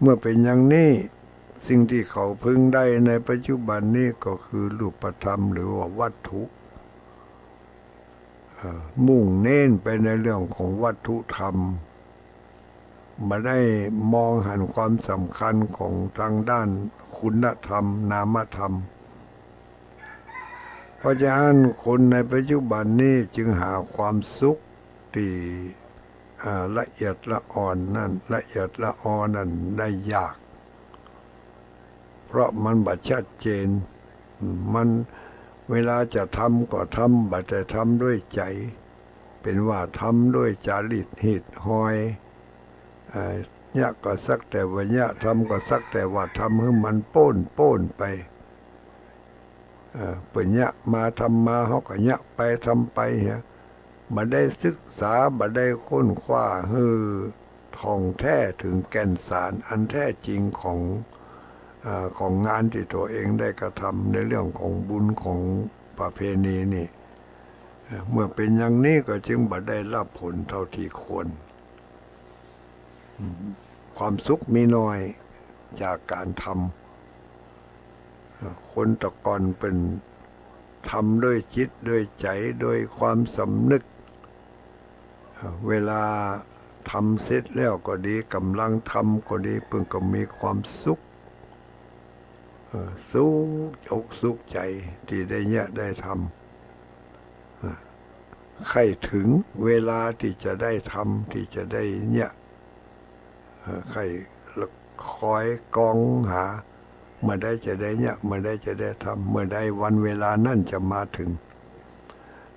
เมื่อเป๋นอย่างนี้ สิ่งตี้เขาพึงได้ในปัจจุบันนี้ก็คือรูปธรรมหรือว่าวัตถุ เอ่อ มุ่งเน้นไปในเรื่องของวัตถุธรรม บ่ได้มองหันความสำคัญของตางด้านคุณธรรม นามธรรม เพราะฉะนั้นคนในปัจจุบันนี้จึงหาความสุขตี้ อ่า ละเอียดละอ่อนนั้น ละเอียดละออนั้นได้ยาก เพราะมันบ่ชัดเจน มัน เวลาจะทำก็ทำ บ่ได้ทำด้วยใจ๋ เป๋นว่าทำด้วยจริตหิตห้อย เอ่อ เยียะก็สักแต่ว่าเยียะ ทำก็สักแต่ว่าทำ หื้อมันโป๊นๆ ไป เอ่อ เปิ้นเยียะมาทำมา เฮาก็เยียะไปทำไปเหีย บ่ได้ศึกษา บ่ได้ค้นคว้าหื้อถ่องแท้เถิงแก่นสารอันแท้จริงของ เอ่อ ของงานตี้ตั๋วเองได้กระทำในเรื่องของบุญของประเพณีนี่ เอ่อ เมื่อเป๋นอย่างนี้ก็จึงบ่ได้รับผลเท่าที่ควร อืม ความสุขมีน้อยจากก๋านทำ เอ่อ คนแต่ก่อนเปิ้นทำด้วยจิตด้วยใจ๋ ด้วยความสำนึก เอ่อ เวลาทำเสร็จแล้วก็ดี ก่ำลังทำก็ดี เปิ้นก็มีความสุข เอ่อ สุขอกสุขใจ๋ตี้ได้เยียะได้ทำ เอ่อ ใค่เถิงเวลาตี้จะได้ทำ ตี้จะได้เยียะ เอ่อ ใค่ละคอยกองหา เมื่อใดจะได้เยียะ เมื่อใดจะได้ทำ เมื่อใดวันเวลานั้นจะมาเถิง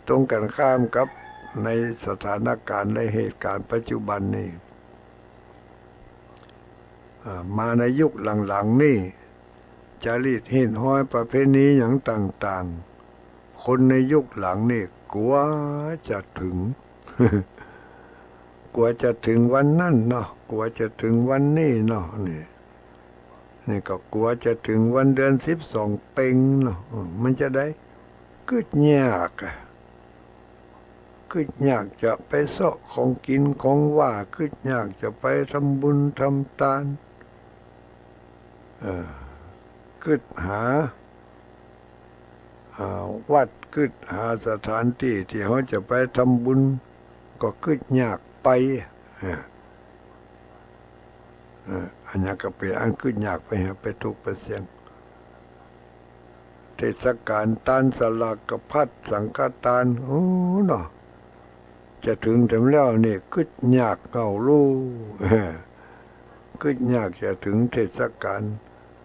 ตรงกันข้ามกับในสถานการณ์และเหตุการณ์ปัจจุบันนี้ เอ่อ มาในยุคหลังๆ นี่ จริตหิตห้อยประเพณีหยังต่างๆ คนในยุคหลังนี่กั๋วจะเถิง กั๋วจะเถิงวันนั้นเนาะ กั๋วจะเถิงวันนี้เนาะ นี่ นี่ก็กั๋วจะเถิงวันเดือนสิบสองเป็งเนาะ อืม มันจะได้ กึ๊ดยากอะ กึ๊ดยากจะไปเซาะของกิ๋นของหว้า กึ๊ดยากจะไปทำบุญทำตาน เอ่อ กึ๊ดหา อ่า วัด กึ๊ดหาสถานตี้ตี้เฮาจะไปทำบุญ ก็กึ๊ดยากไป เอ่อ เอ่อ อันนี้ก็เป๋นอันกึ๊ดยากไป ไปตุ๊กข์ไปเสี้ยง เทศกาลตานสลากพัด สังฆตาน โอ้ เนาะ จะเถิงแถมแล้วนี่ กึ๊ดยากเอาลู่ กึ๊ดยากจะเถิงเทศกาล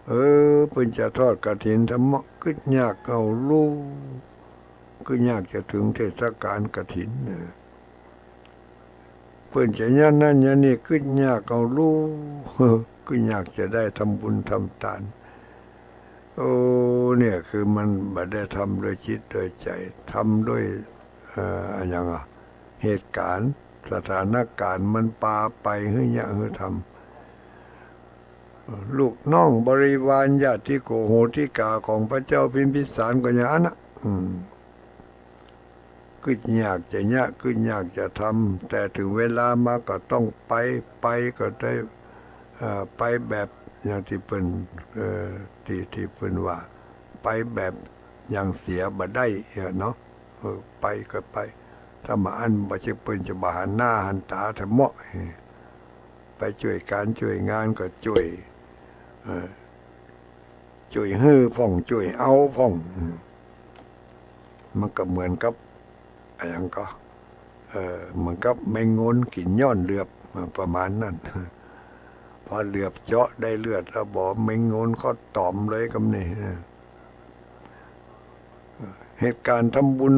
เออ เปิ้นจะทอดกฐินแถมเมาะ กึ๊ดยากเอาลู่ กึ๊ดยากจะเถิงเทศกาลกฐิน เออ เปิ้นจะเยียะนั้นเยียะนี้ กึ๊ดยากเอาลู่ กึ๊ดยากจะได้ทำบุญทำตาน โอ้ เนี่ยคือมันบ่ได้ทำด้วยจิตด้วยใจ๋ ทำด้วย เอ่อ อะหยังอะ เหตุก๋ารณ์ สถานก๋ารณ์มันปาไปหื้อเยียะหื้อทำ ลูกน้องบริวารญาติโกโหติกาของพระเจ้าพิมพิสารก็อย่างนั้นนะ อืม กึ๊ดยากจะเยียะ กึ๊ดยากจะทำ แต่เถิงเวลามาก็ต้องไป ไปก็ได้ เอ่อ ไปแบบอย่างตี้เปิ้น เอ่อ ตี้ ตี้เปิ้นว่า ไปแบบอย่างเสียบ่ได้ เอ่อ เนาะ เออ ไปก็ไป ถ้าบ่อั้นบ่ใจ้เปิ้นจะบ่หันหน้าหันต๋าแถมเมาะ เออ ไปจ้วยก๋านจ้วยงานก็จ้วย เอ่อ จ้วยหื้อพ่อง จ้วยเอาพ่อง อืม มันก็เหมือนกับ อะหยังก็ เอ่อ เหมือนกับแมงงนกิ๋นย้อนเหลือบ เอ่อ ประมาณนั้น พอเหลือบเจาะได้เลือดแล้วบ่ แมงงนก็ต๋อมเลยกำนี้ เออ เหตุก๋ารณ์ทำบุญ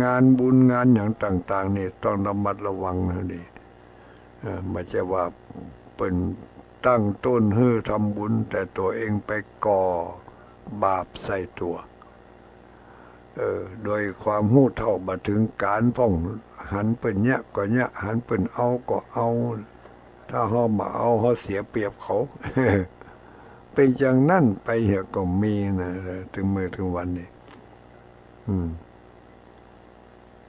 งานบุญงานหยังต่างๆ นี่ต้องระมัดระวังนะนี่ เอ่อ บ่ใจ้ว่าเปิ้นตั้งต้นหื้อทำบุญ แต่ตั๋วเองไปก่อบาปใส่ตั๋ว เออ โดยความฮู้เท่าบ่เถิงก๋ารพ่อง หันเปิ้นเยียะก็เยียะ หันเปิ้นเอาก็เอา ถ้าเฮาบ่เอา เฮาเสียเปรียบเขา เป๋นอย่างนั้นไปเหียก็มีนะ เถิงมื้อเถิงวันนี้ อืม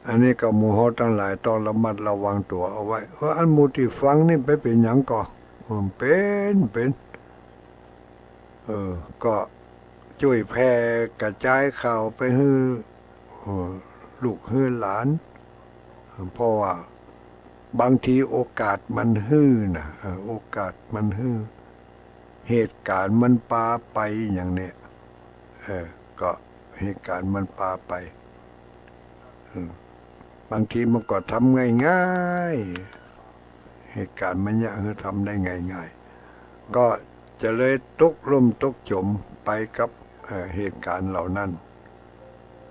อันนี้ก็หมู่เฮาตังหลายต้องระมัดระวังตั๋วเอาไว้ เออ อันหมู่ตี้ฟังนี่ไปเป๋นหยังก่อ อืม เป๋น เป๋น เออ ก็จ้วยแผ่กระจายข่าวไปหื้อ เออ ลูกหื้อหลาน เพราะว่าบางทีโอกาสมันหื้อนะ เออ โอกาสมันหื้อ เหตุก๋ารณ์มันปาไปอย่างเนี้ย เออ ก็เหตุก๋ารณ์มันปาไป อืม บางทีมันก็ทำง่ายๆ เหตุก๋ารณ์มันเยียะหื้อทำได้ง่ายๆ ก็จะเลยตกลุ่มตกจมไปกับ เอ่อ เหตุก๋ารณ์เหล่านั้น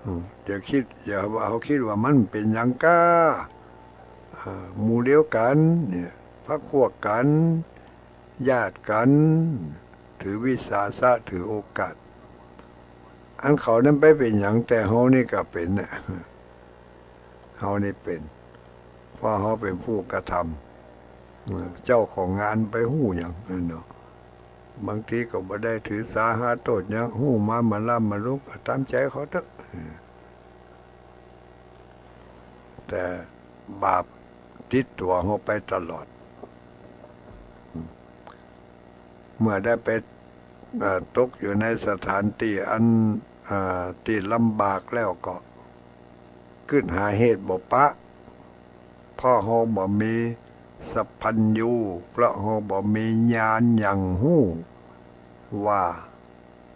อืม อย่าคิด อย่าว่าเฮาคิดว่ามันเป๋นหยังก้า เอ่อ หมู่เดียวกั๋นเนี่ย พรรคพวกกั๋น ญาติกั๋น ถือวิสาสะ ถือโอกาส อันเขานั้นไปเป๋นหยัง แต่เฮานี่ก็เป๋นน่ะ เฮานี่เป๋น เพราะเฮาเป๋นผู้กระทำ เจ้าของงานไปฮู้หยังเนาะ บางทีก็บ่ได้ถือสาหาโต้ษหยัง ฮู้มาบ่ล้ำบ่ลุก ต๋ามใจ๋เขาเต๊อะ แต่บาปติดตั๋วเฮาไปตลอด เมื่อได้ไป เอ่อ ตกอยู่ในสถานตี้อัน เอ่อ ตี้ลำบากแล้วก็ กึ๊ดหาเหตุบ่ปะ เพราะเฮาบ่มีสัพพัญญู เพราะเฮาบ่มีญาณหยั่งฮู้ว่า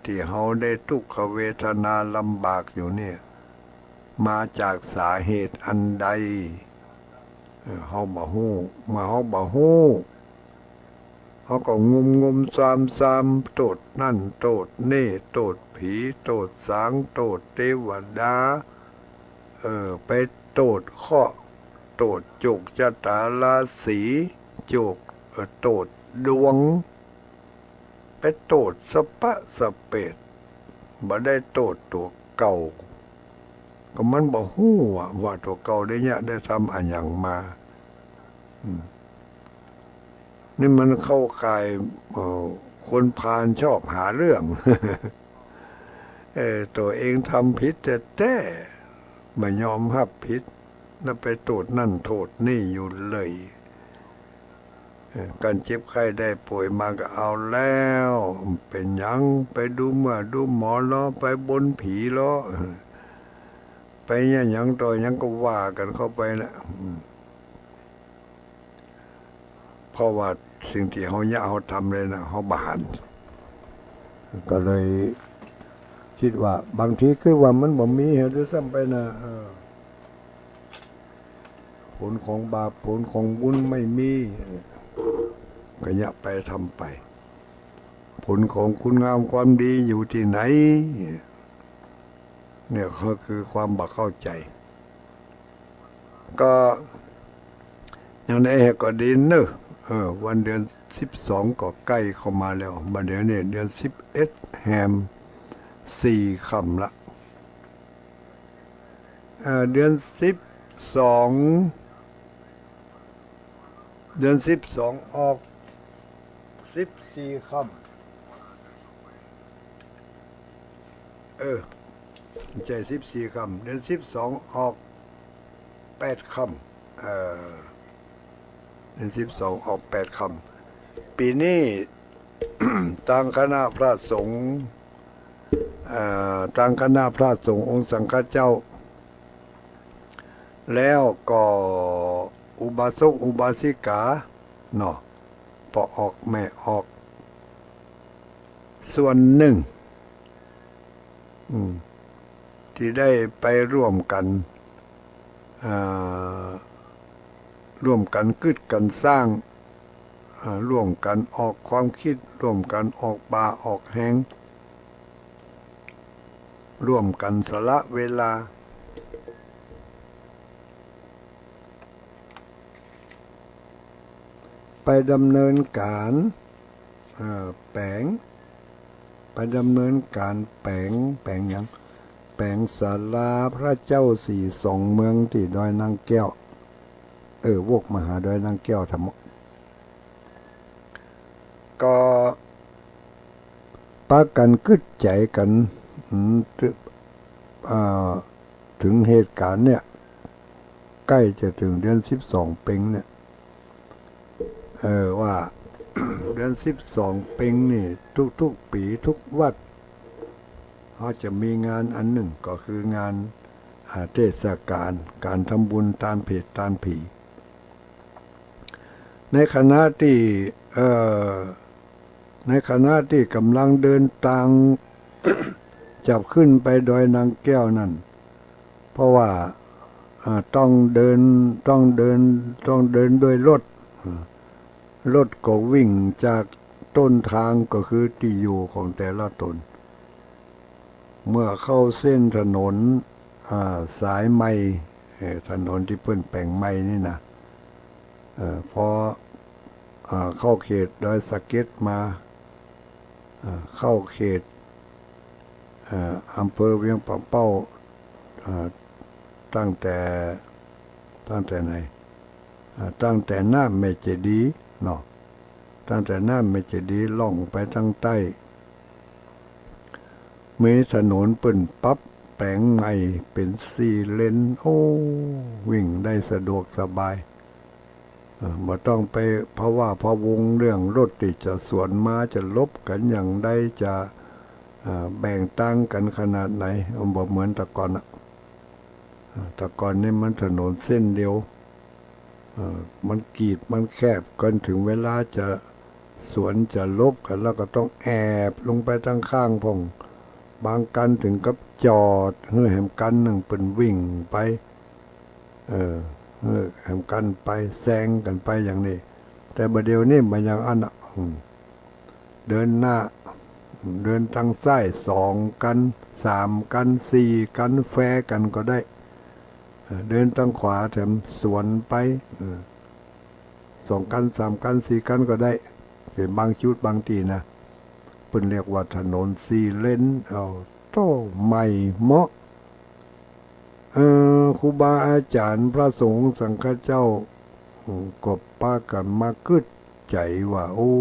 ตี้เฮาได้ทุกขเวทนาลำบากอยู่เนี่ย มาจากสาเหตุอันใด เออ เฮาบ่ฮู้ เมื่อเฮาบ่ฮู้ เฮาก็งมงมซามซาม โต้ษนั่นโต้ษนี่ โต้ษผี โต้ษสาง โต้ษเตวดา เออ ไปโต้ษเคราะห์ โต้ษโจกจะต๋าราศี โจก เออ โต้ษดวง ไปโต้ษสะปะสะเปด บ่ได้โต้ษตั๋วเก่า ก็มันบ่ฮู้อะว่าตั๋วเก่าได้เยียะได้ทำอะหยังมา อืม นี่มันเข้าข่าย เอ่อ คนพาลชอบหาเรื่อง เออ ตั๋วเองทำผิดแต๊ๆ บ่ยอมฮับผิด แล้วไปโต้ษนั่นโต้ษนี่อยู่เลย เออ ก๋านเจ็บไข้ได้ป่วยมาก็เอาแล้ว เป๋นหยัง ไปดูเมื่อดูหมอลอ ไปบนผีลอ เออ ไปเยียะหยังต่อหยังก็ว่ากั๋นเข้าไปนะ อืม เพราะว่าสิ่งตี้เฮาเยียะเฮาทำเลยนะ เฮาบ่หัน ก็เลยคิดว่า บางทีกึ๊ดว่ามันบ่มีเหียด้วยซ้ำไปนะ เออ ผลของบาป ผลของบุญไม่มี ก็เยียะไปทำไป ผลของคุณงามความดีอยู่ตี้ไหน เนี่ยก็คือความบ่เข้าใจ๋ ก็อย่างใดก็ดีเนาะ เออ วันเดือนสิบสองก็ใก้เข้ามาแล้ว บ่าเดี่ยวนี้เดือนสิบเอ็ดแฮมสี่ค่ำละ เอ่อ เดือนสิบสอง เดือนสิบสองออกสิบสี่ค่ำ เออ บ่ใจ้สิบสี่ค่ำ เดือนสิบสองออกแปดค่ำ เออ เดือนสิบสองออกแปดค่ำ ปี๋นี้ ตางคณะพระสงฆ์ เอ่อ ตางคณะพระสงฆ์องค์สังฆเจ้า แล้วก็อุบาสกอุบาสิกาเนาะ ป้อออกแม่ออก ส่วนนึ่ง อืม ตี้ได้ไปร่วมกั๋น เอ่อ ร่วมกั๋นกึ๊ดกั๋นสร้าง เอ่อ ร่วมกั๋นออกความกึ๊ด ร่วมกั๋นออกบ่าออกแฮง ร่วมกั๋นสละเวลา ไปดำเนินก๋าน เอ่อ แป๋ง ไปดำเนินก๋านแป๋ง แป๋งหยัง แป๋งศาลาพระเจ้าสี่สองเมืองตี้ดอยนางแก้ว เออ วกมาหาดอยนางแก้วทำ ก็ปากั๋นกึ๊ดใจ๋กั๋น อืม เถิง อ่า เถิงเหตุก๋ารณ์เนี่ย ใก้จะเถิงเดือนสิบสองเป็งเนี่ย เออ ว่า เดือนสิบสองเป็งนี่ ทุกๆ ปี๋ ทุกวัด เฮาจะมีงานอันนึ่ง ก็คืองาน อ่า เทศก๋าล ก๋านทำบุญตานเผดตานผี ในขณะตี้ เอ่อ ในขณะตี้ก่ำลังเดินตาง จะขึ้นไปดอยนางแก้วนั้น เพราะว่า อ่า ต้องเดิน ต้องเดิน ต้องเดินด้วยรถ อ่า รถก็วิ่งจากต้นตาง ก็คือตี้อยู่ของแต่ละต๋น เมื่อเข้าเส้นถนน อ่า สายใหม่ เอ่อ ถนนตี้เปิ้นแป๋งใหม่นี่นะ เอ่อ พอ อ่า เข้าเขตดอยสะเก็ดมา อ่า เข้าเขต อ่า อำเภอเวียงป่าเป้า อ่า ตั้งแต่ ตั้งแต่ไหน อ่า ตั้งแต่น้ำแม่เจดีย์เนาะ ตั้งแต่น้ำแม่เจดีย์ล่องไปตางใต้ มีถนนเปิ้นปรับแป๋งใหม่เป๋นสี่เลน โอ้ วิ่งได้สะดวกสบาย เอ่อ บ่ต้องไปพะวาดพะวงเรื่องรถตี้จะสวนมา จะหลบกั๋นอย่างใด จะ เอ่อ แบ่งตางกั๋นขนาดไหน บ่เหมือนแต่ก่อนอะ เอ่อ แต่ก่อนนี่มันถนนเส้นเดียว เอ่อ มันกีด มันแคบ กั๋นเถิงเวลาจะสวนจะหลบกั๋น แล้วก็ต้องแอบลงไปตางข้างพ่อง บางกั๋นเถิงกับจอด หื้อแหมกั๋นนึ่งเปิ้นวิ่งไป เออ หื้อแหมกั๋นไป แซงกั๋นไปอย่างนี้ แต่บ่าเดี่ยวนี้บ่อย่างอั้นอะ อืม เดินหน้า เดินตางซ้ายสองกั๋น สามกั๋น สี่กั๋น แฟกั๋นก็ได้ เออ เดินตางขวาแถมสวนไป เออ สองกั๋น สามกั๋น สี่กั๋นก็ได้ เป๋นบางจุดบางตี้นะ เปิ้นเรียกว่าถนนสี่เลน เอ้า โต้ ใหม่เหมาะ เอ่อ ครูบาอาจ๋ารย์ พระสงฆ์สังฆเจ้า อืม ก็ปากั๋นมากึ๊ดใจ๋ว่า โอ้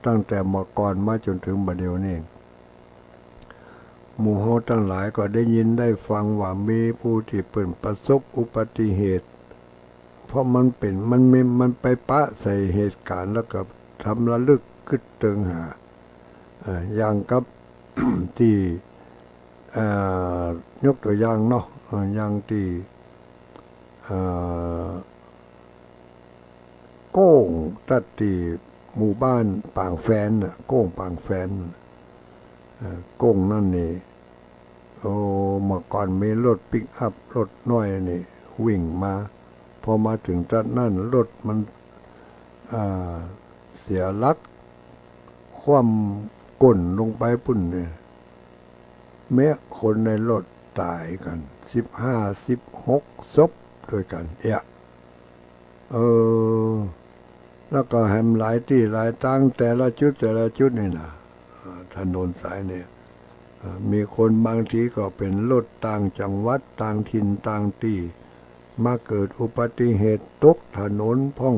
ตั้งแต่เมื่อก่อนมาจ๋นเถิงบ่าเดี่ยวนี้ หมู่เฮาตังหลายก็ได้ยินได้ฟังว่ามีผู้ตี้เปิ้นประสบอุบัติเหตุ เพราะมันเป๋น มันมี มันไปปะใส่เหตุก๋ารณ์ แล้วก็ทำระลึกกึ๊ดเติงหา เอ่อ อย่างกับ ตี้ เอ่อ ยกตั๋วอย่างเนาะ เอ่อ อย่างตี้ เอ่อ โก้ง ตั๊ดตี้หมู่บ้านปางแฟนน่ะ โก้งปางแฟน เอ่อ โก้งนั้นนี่ โอ้ เมื่อก่อนมีรถปิกอัพ รถน้อยนี่วิ่งมา พอมาเถิงตั๊ดนั้น รถมัน อ่า เสียหลัก คว่ำก้นลงไปปุ้นเนี่ย แม้คนในรถต๋ายกั๋น สิบห้า สิบหก ศพตวยกั๋น เอี้ย เออ แล้วก็แหมหลายตี้หลายตาง แต่ละจุดแต่ละจุดนี่นะ อ่า ถนนสายเนี่ย อ่า มีคนบางทีก็เป๋นรถต่างจังหวัด ต่างถิ่นต่างตี้ มาเกิดอุบัติเหตุตกถนนพ่อง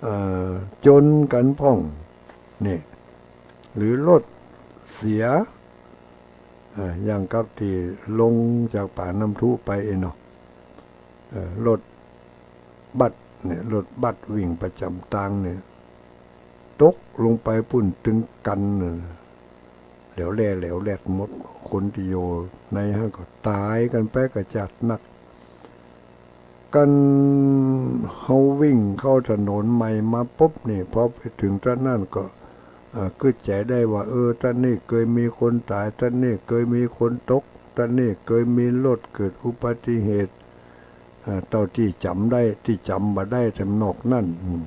เอ่อ จ๋นกั๋นพ่อง นี่ หรือรถเสีย เอ่อ อย่างกับตี้ลงจากปากน้ำทุไปเองเนาะ เอ่อ รถบัสเนี่ย รถบัสวิ่งประจ๋ำตางเนี่ย ตกลงไปปุ้นตึงกั๋นน่ะ แหลวแหล่แหลวแหลดหมด คนตี้อยู่ในหั้นก็ต๋ายกั๋นไปกระจัดนัก กั๋นเฮาวิ่งเข้าถนนใหม่มาปุ๊บนี่ พอไปเถิงตรงนั้นก็ เอ่อ กึ๊ดใจ๋ได้ว่า เออ ตรงนี้เกยมีคนต๋าย ตรงนี้เกยมีคนตก ตรงนี้เกยมีรถเกิดอุบัติเหตุ เอ่อ เต้าตี้จ๋ำได้ ตี้จ๋ำบ่ได้แถมนอกนั้น อืม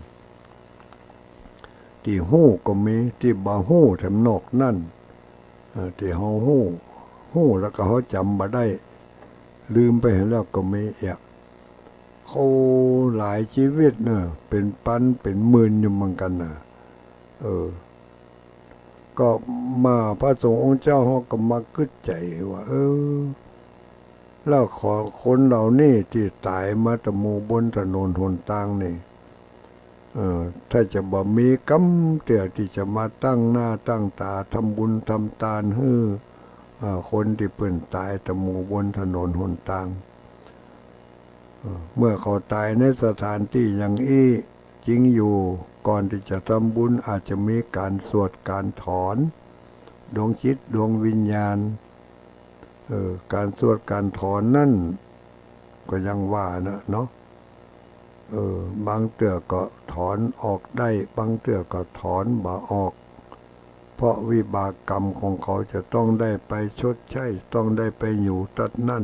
ตี้ฮู้ก็มี ตี้บ่ฮู้แถมนอกนั้น เอ่อ ตี้เฮาฮู้ ฮู้แล้วก็เฮาจ๋ำบ่ได้ ลืมไปหั้นแล้วก็มีเอี้ย เขาหลายจีวิตเนาะ เป๋นปันเป๋นหมื่นอยู่เหมือนกั๋นน่ะ เออ ก็มาพระสงฆ์องค์เจ้าเฮาก็มากึ๊ดใจ๋ว่า เออ แล้วของคนเหล่านี้ตี้ต๋ายมาตะหมู่บนถนนหนตางนี่ เออ ถ้าจะบ่มีกำเตื้อตี้จะมาตั้งหน้าตั้งต๋าทำบุญทำตานหื้อ เออ คนตี้เปิ้นต๋ายตะหมู่บนถนนหนตาง เออ เมื่อเขาต๋ายในสถานตี้อย่างอี้จริงอยู่ ก่อนตี้จะทำบุญอาจจะมีก๋านสวดก๋านถอนดวงจิตดวงวิญญาณ เออ ก๋านสวดก๋านถอนนั้นก็ยังว่านะเนาะ เออ บางเตื้อก็ถอนออกได้ บางเตื้อก็ถอนบ่ออก เพราะวิบากกรรมของเขาจะต้องได้ไปชดใช้ ต้องได้ไปอยู่ตั๊ดนั้น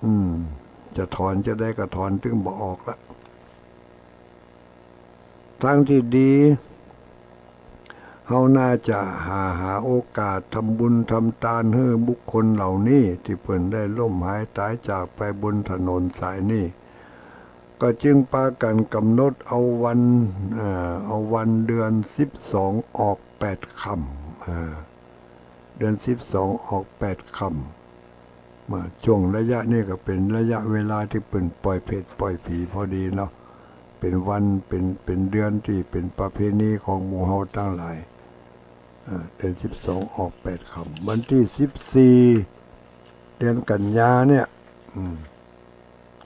อืม จะถอนจะได้ก็ถอนตึงบ่ออกละ ตางตี้ดี เฮาน่าจะหา หาโอกาสทำบุญทำตานหื้อบุคคลเหล่านี้ตี้เปิ้นได้ล้มหายต๋ายจากไปบนถนนสายนี้ ก็จึงปากั๋นก๋ำหนดเอาวัน เอ่อ เอาวันเดือนสิบสองออกแปดค่ำ เอ่อ เดือนสิบสองออกแปดค่ำ มาช่วงระยะนี้ก็เป๋นระยะเวลาตี้เปิ้นปล่อยเผตปล่อยผีพอดีเนาะ เป๋นวัน เป๋น เป๋นเดือนตี้เป๋นประเพณีของหมู่เฮาตังหลาย เอ่อ เดือนสิบสองออกแปดค่ำ วันตี้สิบสี่ เดือนกันยาเนี่ย อืม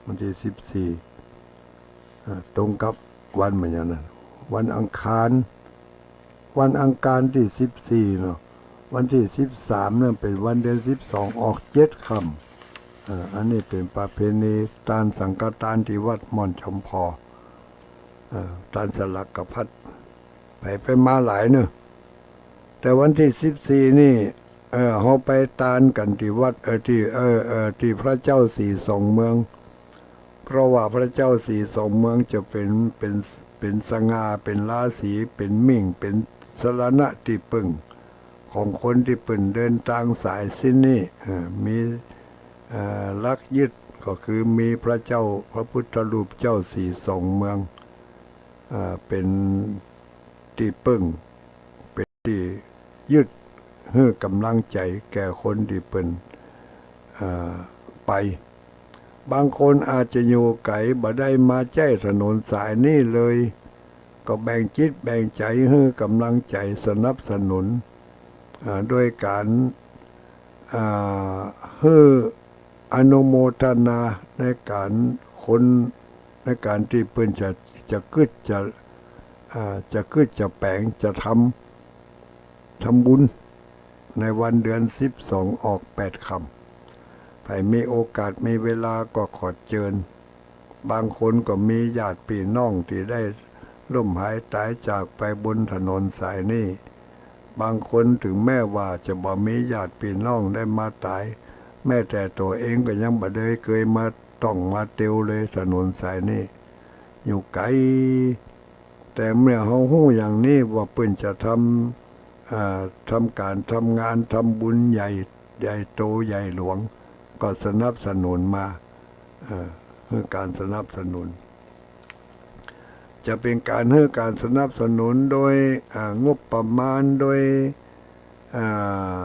วันตี้สิบสี่ อ่า ตรงกับวันเหมือนกันนะ วันอังคาร วันอังคารตี้สิบสี่เนาะ วันตี้สิบสามนั้นเป๋นวันเดือนสิบสองออกเจ็ดค่ำ อ่า อันนี้เป๋นประเพณีตานสังฆตานตี้วัดม่อนจอมพอ อ่า ตานสลักกะพัด ไปไปมาหลายเนาะ แต่วันตี้สิบสี่นี่ เออ เฮาไปตานกั๋นตี้วัด เออ ตี้ เออ เออ ตี้พระเจ้าสีสองเมือง เพราะว่าพระเจ้าสีสองเมืองจะเป๋น เป๋น เป๋นสง่า เป๋นราศี เป๋นมิ่ง เป๋นสรณะตี้เปิ้งของคนตี้เปิ้นเดินตางสายเส้นนี้ เออ มี เอ่อ หลักยึดก็คือมีพระเจ้า พระพุทธรูปเจ้าสีสองเมือง เอ่อ เป๋นตี้เปิ้ง เป๋นตี้ยึดหื้อก๋ำลังใจ๋แก่คนตี้เปิ้น เอ่อ ไป บางคนอาจจะอยู่ไก๋บ่ได้มาใจ๊ถนนสายนี้เลย ก็แบ่งจิตแบ่งใจ๋หื้อก๋ำลังใจ๋สนับสนุน อ่า โดยก๋าน อ่า หื้ออนุโมทนาในก๋านคน ในก๋านตี้เปิ้นจะ จะกึ๊ดจะ อ่า จะกึ๊ดจะแป๋งจะทำ ทำบุญในวันเดือนสิบสองออกแปดค่ำ ใผมีโอกาสมีเวลาก็ขอเจิญ บางคนก็มีญาติปี้น้องตี้ได้ล้มหายต๋ายจากไปบนถนนสายนี้ บางคนเถิงแม้ว่าจะบ่มีญาติปี้น้องได้มาต๋าย แม้แต่ตั๋วเองก็ยังบ่ได้เกยมาต้องมาเตียวเลย ถนนสายนี้อยู่ไก๋ แต่เมื่อเฮาฮู้อย่างนี้ว่าเปิ้นจะทำ เอ่อ ทำก๋านทำงานทำบุญใหญ่ ใหญ่โตใหญ่หลวง ก็สนับสนุนมา เอ่อ หื้อก๋านสนับสนุน จะเป๋นก๋านหื้อก๋านสนับสนุนโดย อ่า งบประมาณ โดย อ่า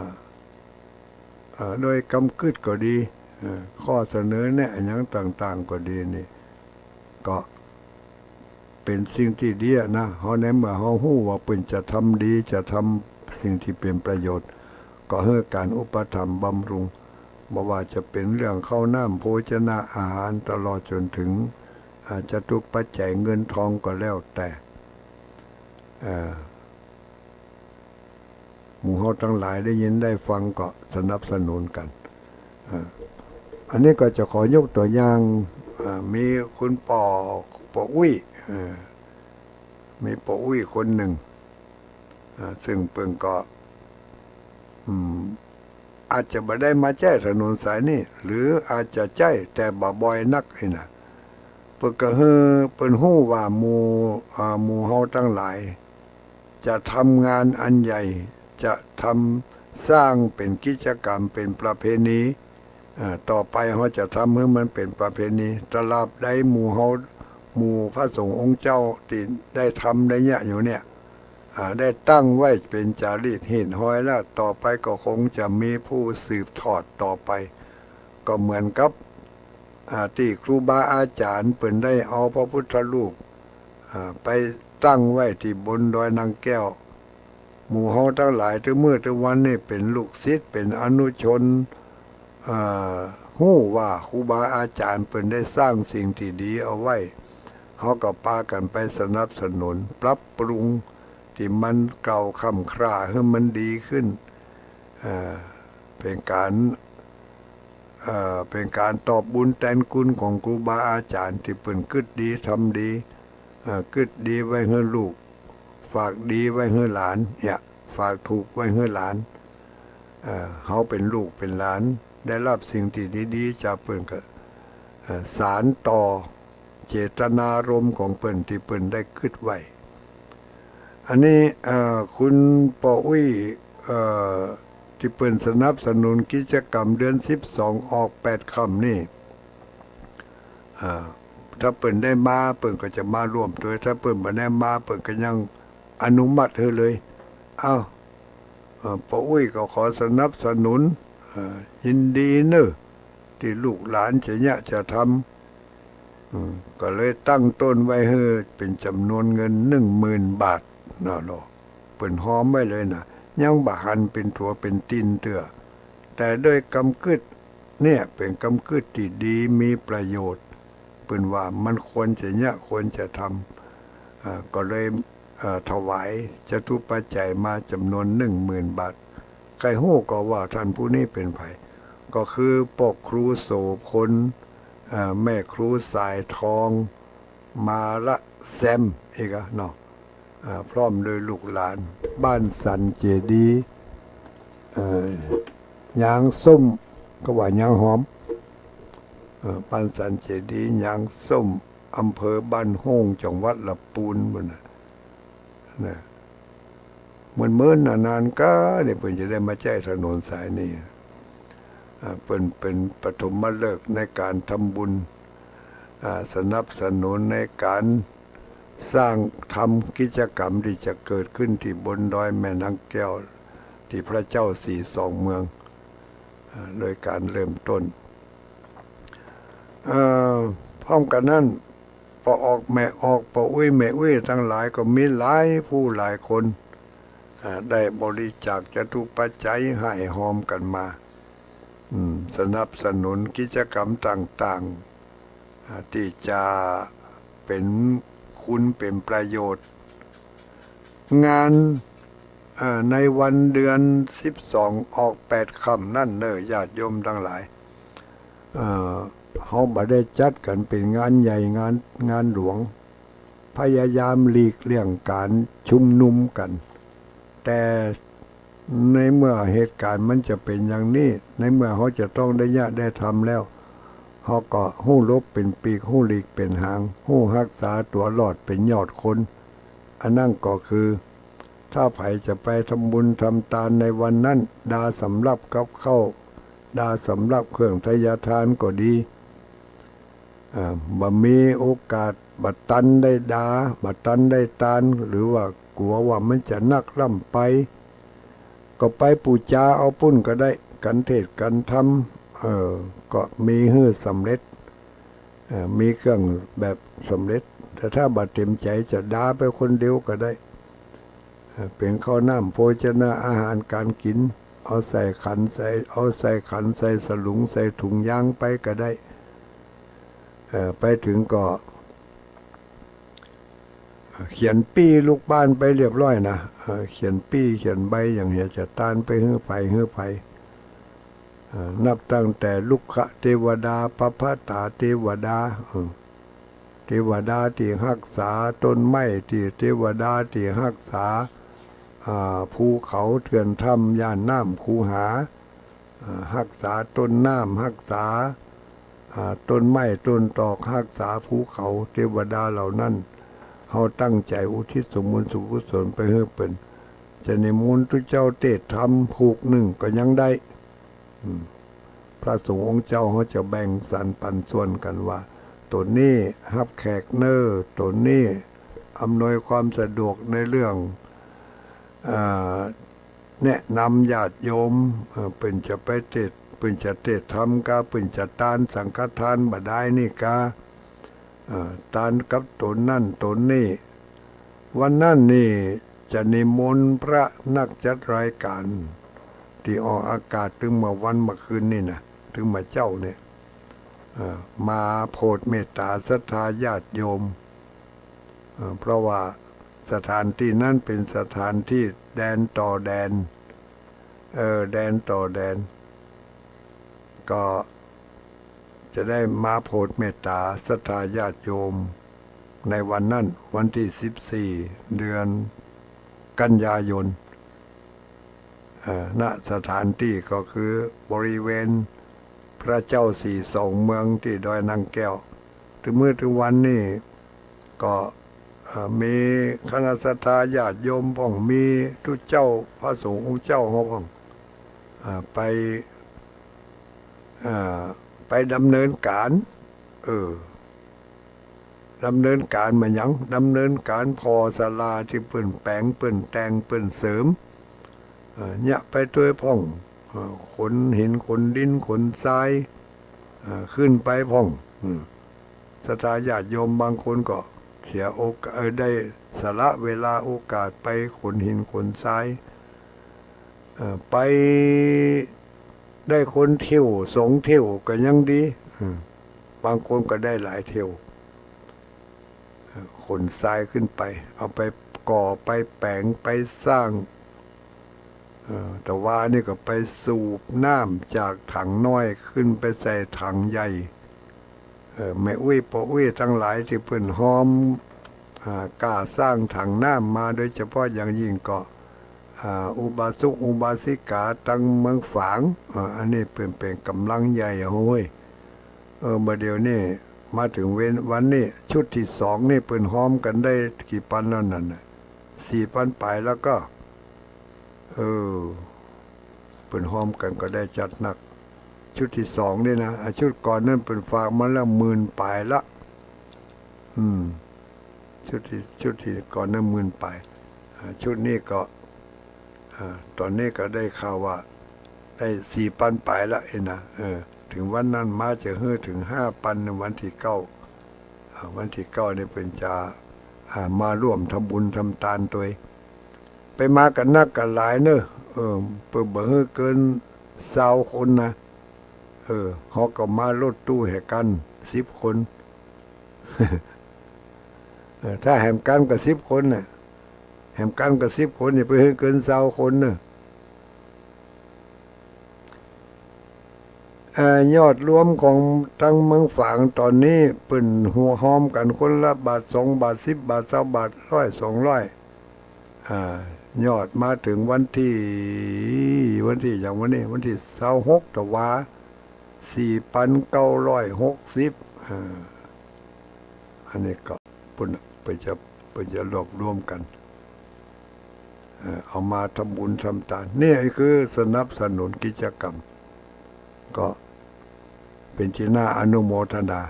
เอ่อ โดยกำกึ๊ดก็ดี เอ่อ ข้อเสนอแนะอะหยังต่างๆ ก็ดีนี่ ก็เป๋นสิ่งตี้ดีอะนะ เฮาในเมื่อเฮาฮู้ว่าเปิ้นจะทำดี จะทำสิ่งตี้เป๋นประโยชน์ ก็หื้อก๋านอุปถัมภ์บำรุง บ่ว่าจะเป๋นเรื่องข้าวน้ำโภชนาอาหาร ตลอดจ๋นเถิง อ่า จตุปัจจัยเงินทองก็แล้วแต่ เอ่อ หมู่เฮาตังหลายได้ยินได้ฟังก็สนับสนุนกั๋น อ่า อันนี้ก็จะขอยกตั๋วอย่าง อ่า มีคุณป้อ ป้ออุ๊ย เอ่อ มีป้ออุ๊ยคนนึ่ง อ่า ซึ่งเปิ้นก็ อืม อาจจะบ่ได้มาใจ๊ถนนสายนี้ หรืออาจจะใจ๊แต่บ่บ่อยนักนี่นะ เปิ้นก็หื้อ เปิ้นฮู้ว่าหมู่ อ่า หมู่เฮาตังหลาย จะทำงานอันใหญ่ จะทำสร้างเป๋นกิจกรรม เป๋นประเพณี เอ่อ ต่อไปเฮาจะทำหื้อมันเป๋นประเพณี ตราบใดหมู่เฮา หมู่พระสงฆ์องค์เจ้าตี้ได้ทำได้เยียะอยู่เนี่ย อ่า ได้ตั้งไว้เป๋นจ๋าริตหิ้งห้อยแล้ว ต่อไปก็คงจะมีผู้สืบทอดต่อไป ก็เหมือนกับ อ่า ตี้ครูบาอาจ๋ารย์เปิ้นได้เอาพระพุทธรูป อ่า ไปตั้งไว้ตี้บนดอยนางแก้ว หมู่เฮาตังหลายตึงมื้อตึงวันนี้เป๋นลูกศิษย์ เป๋นอนุชน เอ่อ ฮู้ว่าครูบาอาจ๋ารย์เปิ้นได้สร้างสิ่งตี้ดีเอาไว้ เฮาก็ปากั๋นไปสนับสนุน ปรับปรุงตี้มันเก่าค่ำคร่าหื้อมันดีขึ้น เอ่อ เป๋นก๋าน เอ่อ เป๋นก๋านตอบบุญแตนคุณของครูบาอาจ๋ารย์ตี้เปิ้นกึ๊ดดีทำดี เอ่อ กึ๊ดดีไว้หื้อลูก ฝากดีไว้หื้อหลาน เนี่ย ฝากถูกไว้หื้อหลาน เอ่อ เฮาเป๋นลูกเป๋นหลาน ได้ฮับสิ่งตี้ดีๆ จากเปิ้นก็ เอ่อ สานต่อเจตนารมณ์ของเปิ้นตี้เปิ้นได้กึ๊ดไว้ อันนี้ เอ่อ คุณป้ออุ๊ย เอ่อ ตี้เปิ้นสนับสนุนกิจกรรมเดือนสิบสองออกแปดค่ำนี่ อ่า ถ้าเปิ้นได้มาเปิ้นก็จะมาร่วมตวย ถ้าเปิ้นบ่ได้มาเปิ้นก็ยังอนุมัติหื้อเลย เอ้า เอ่อ ป้ออุ๊ยก็ขอสนับสนุน เอ่อ ยินดีเน่อ ตี้ลูกหลานจะเยียะจะทำ อืม ก็เลยตั้งต้นไว้หื้อเป๋นจ๋ำนวนเงินหนึ่งหมื่นบาทเนาะ เปิ้นฮอมไว้เลยนะ ยังบ่หันเป๋นตั๋วเป๋นตี๋นเตื้อ แต่ด้วยกำกึ๊ดเนี่ยเป๋นกำกึ๊ดตี้ดีมีประโยชน์ เปิ้นว่ามันควรจะเยียะควรจะทำ เอ่อ ก็เลย เอ่อ ถวายจตุปัจจัยมาจ๋ำนวนหนึ่งหมื่นบาท ใค่ฮู้ก่อว่าต้านผู้นี้เป๋นใผ ก็คือป้อครูโสภณ เอ่อ แม่ครูสายทอง มาละแซม อีกอะเนาะ เอ่อ พร้อมโดยลูกหลาน บ้านสันเจดีย์ เอ่อ ยางส้ม ก็ว่ายางหอม เอ่อ บ้านสันเจดีย์ ยางส้ม อำเภอบ้านโฮ่ง จังหวัดละปูนปู้นน่ะ นะ เมินๆ นานๆ กาเนี่ยเปิ้นจะได้มาใจ๊ถนนสายนี้ อ่า เปิ้นเป๋นปฐมฤกษ์ในก๋านทำบุญ อ่า สนับสนุนในก๋านสร้างทำกิจกรรมตี้จะเกิดขึ้นตี้บนดอยแม่นางแก้ว ตี้พระเจ้าสีสองเมือง อ่า โดยก๋านเริ่มต้น เอ่อ พร้อมกั๋นนั้น ป้อออกแม่ออก ป้ออุ๊ยแม่อุ๊ยตังหลายก็มีหลายผู้หลายคน อ่า ได้บริจาคจตุปัจจัยหื้อฮอมกั๋นมา อืม สนับสนุนกิจกรรมต่างๆ อ่า ตี้จะเป๋นคุณเป๋นประโยชน์ งาน เอ่อ ในวันเดือนสิบสองออกแปดค่ำนั้นเน่อ ญาติโยมตังหลาย เอ่อ เฮาบ่ได้จัดกั๋นเป๋นงานใหญ่ งาน งานหลวง พยายามหลีกเลี่ยงก๋านชุมนุมกั๋น แต่ในเมื่อเหตุก๋ารณ์มันจะเป๋นอย่างนี้ ในเมื่อเฮาจะต้องได้เยียะได้ทำแล้ว เฮาก็ฮู้หลบเป๋นปีก ฮู้หลีกเป๋นหาง ฮู้ฮักษาตั๋วรอดเป๋นยอดคน อันนั้นก็คือ ถ้าใผจะไปทำบุญทำตานในวันนั้น ดาสำรับกับข้าว ดาสำรับเครื่องไทยทานก็ดี อ่า บ่มีโอกาส บ่ตันได้ดา บ่ตันได้ตาน หรือว่ากั๋วว่ามันจะนักล้ำไป ก็ไปปู๋จาเอาปู้นก็ได้ กั๋นเทศน์กั๋นธรรม เออ ก็มีหื้อสำเร็จ เอ่อ มีเครื่องแบบสำเร็จ แต่ถ้าบ่เต๋มใจ๋จะดาไปคนเดียวก็ได้ เอ่อ เป๋นข้าวน้ำโภชนาอาหารก๋านกิ๋น เอาใส่ขันใส่ เอาใส่ขันใส่สลุงใส่ถุงยางไปก็ได้ เอ่อ ไปเถิงก็ เขียนปี้ลูกบ้านไปเรียบร้อยนะ เอ่อ เขียนปี้เขียนใบอย่างเหียจะตานไปหื้อใผหื้อใผ เอ่อ นับตั้งแต่รุกขเตวดา ปพัตตาเตวดา เอ่อ เตวดาตี้ฮักษาต้นไม้ ตี้เตวดาตี้ฮักษา อ่า ภูเขาเถื่อนถ้ำ ย่านน้ำคูหา อ่า ฮักษาต้นน้ำ ฮักษา อ่า ต้นไม้ต้นตอก ฮักษาภูเขา เตวดาเหล่านั้น เฮาตั้งใจ๋อุทิศส่งบุญส่งกุศลไปหื้อเปิ้น จะนิมนต์ตุ๊เจ้าเตสน์ธรรมผูกนึ่งก็ยังได้ อืม พระสงฆ์องค์เจ้าเฮาจะแบ่งสรรปันส่วนกั๋นว่า ต๋นนี้ฮับแขกเน่อ ต๋นนี้อำนวยความสะดวกในเรื่อง อ่า แนะนำญาติโยม เอ่อ เปิ้นจะไปเตสน์ ปิ้นจะเตศน์ธรรมกา ปิ้นจะตานสังฆทานบ่ดายนี่กา เอ่อ ตานกับต๋นนั่นต๋นนี่ วันนั้นนี่จะนิมนต์พระนักจัดรายก๋าน ตี้ออกอากาศตึงเมื่อวันเมื่อคืนนี่นะ ตึงเมื่อเจ๊าเนี่ย เอ่อ มาโผดเมตต๋าศรัทธาญาติโยม เอ่อ เพราะว่าสถานตี้นั้นเป๋นสถานตี้แดนต่อแดน เออ แดนต่อแดน ก็จะได้มาโผดเมตต๋าศรัทธาญาติโยม ในวันนั้น วันตี้สิบสี่ เดือนกันยายน เอ่อ ณ สถานตี้ก็คือบริเวณพระเจ้าสี่สองเมืองตี้ดอยนางแก้ว ตึงมื้อตึงวันนี่ก็ เอ่อ มีคณะศรัทธาญาติโยมพ่อง มีตุ๊เจ้าพระสงฆ์องค์เจ้าเฮาพ่อง เอ่อ ไป เอ่อ ไปดำเนินก๋าน เออ ดำเนินก๋านมาหยัง ดำเนินก๋านผ่อศาลาตี้เปิ้นแป๋ง เปิ้นแต่ง เปิ้นเสริม เอ่อ เยียะไปตวยพ่อง เอ่อ ขนหิน ขนดิน ขนทราย เอ่อ ขึ้นไปพ่อง อืม ศรัทธาญาติโยมบางคนก็เสียโอกาส เอ่อ ได้สละเวลาโอกาสไปขนหินขนทราย เอ่อ ไปได้คนเที่ยวสองเที่ยวก็ยังดี อืม บางคนก็ได้หลายเที่ยว เอ่อ ขนทรายขึ้นไป เอาไปก่อ ไปแป๋ง ไปสร้าง เอ่อ ตะวานี่ก็ไปสูบน้ำจากถังน้อยขึ้นไปใส่ถังใหญ่ เอ่อ แม่อุ๊ยป้ออุ๊ยตังหลายตี้เปิ้นฮอม อ่า ก้าสร้างถังน้ำมา โดยเฉพาะอย่างยิ่งก็ อ่า อุบาสกอุบาสิกาตังเมืองฝาง อ่า อันนี้เปิ้นเป๋นก๋ำลังใหญ่ โฮ้ย เออ บ่าเดี่ยวนี้มาเถิงเวลาวันนี้ ชุดตี้สองนี่เปิ้นฮอมกั๋นได้กี่ปันแล้วนั่นน่ะ สี่ปันป๋ายแล้วก็ เออ เปิ้นฮอมกั๋นก็ได้จัดหนัก ชุดตี้สองนี่นะ อ่ะ ชุดก่อนนั้นเปิ้นฝากมาแล้วหมื่นป๋ายละ อืม ชุดตี้ ชุดตี้ก่อนนั้นหมื่นป๋าย อ่า ชุดนี้ก็ อ่า ต๋อนนี้ก็ได้ข่าวว่าได้สี่ปันป๋ายละเองนะ เออ เถิงวันนั้นมาจะหื้อเถิงห้าปันในวันตี้เก้า อ่า วันตี้เก้านี่เปิ้นจะ อ่า มาร่วมทำบุญทำตานตวย ไปมากั๋นนักกั๋นหลายเน่อ เออ เปิ้นบ่หื้อเกินซาวคนนะ เออ เฮาก็มารถตู้แหมกั๋นสิบคน เออ ถ้าแหมกั๋นก็สิบคนน่ะ แหมกั๋นก็สิบคน อย่าไปหื้อเกินซาวคนเน่อ เอ่อ ยอดรวมของตังเมืองฝางต๋อนนี้เปิ้นหัวฮอมกั๋นคนละบาทสองบาท สิบบาท ซาวบาท ร้อย สองร้อย อ่า ยอดมาเถิงวันตี้ วันตี้หยังวะนี่ วันตี้ซาวหกตะวา สี่ปันเก้าร้อยหกสิบ อ่า อันนี้ก็เปิ้น เปิ้นจะ เปิ้นจะรวบรวมกั๋น เอ่อ เอามาทำบุญทำตาน นี่คือสนับสนุนกิจกรรม ก็เป๋นตี้น่าอนุโมทนา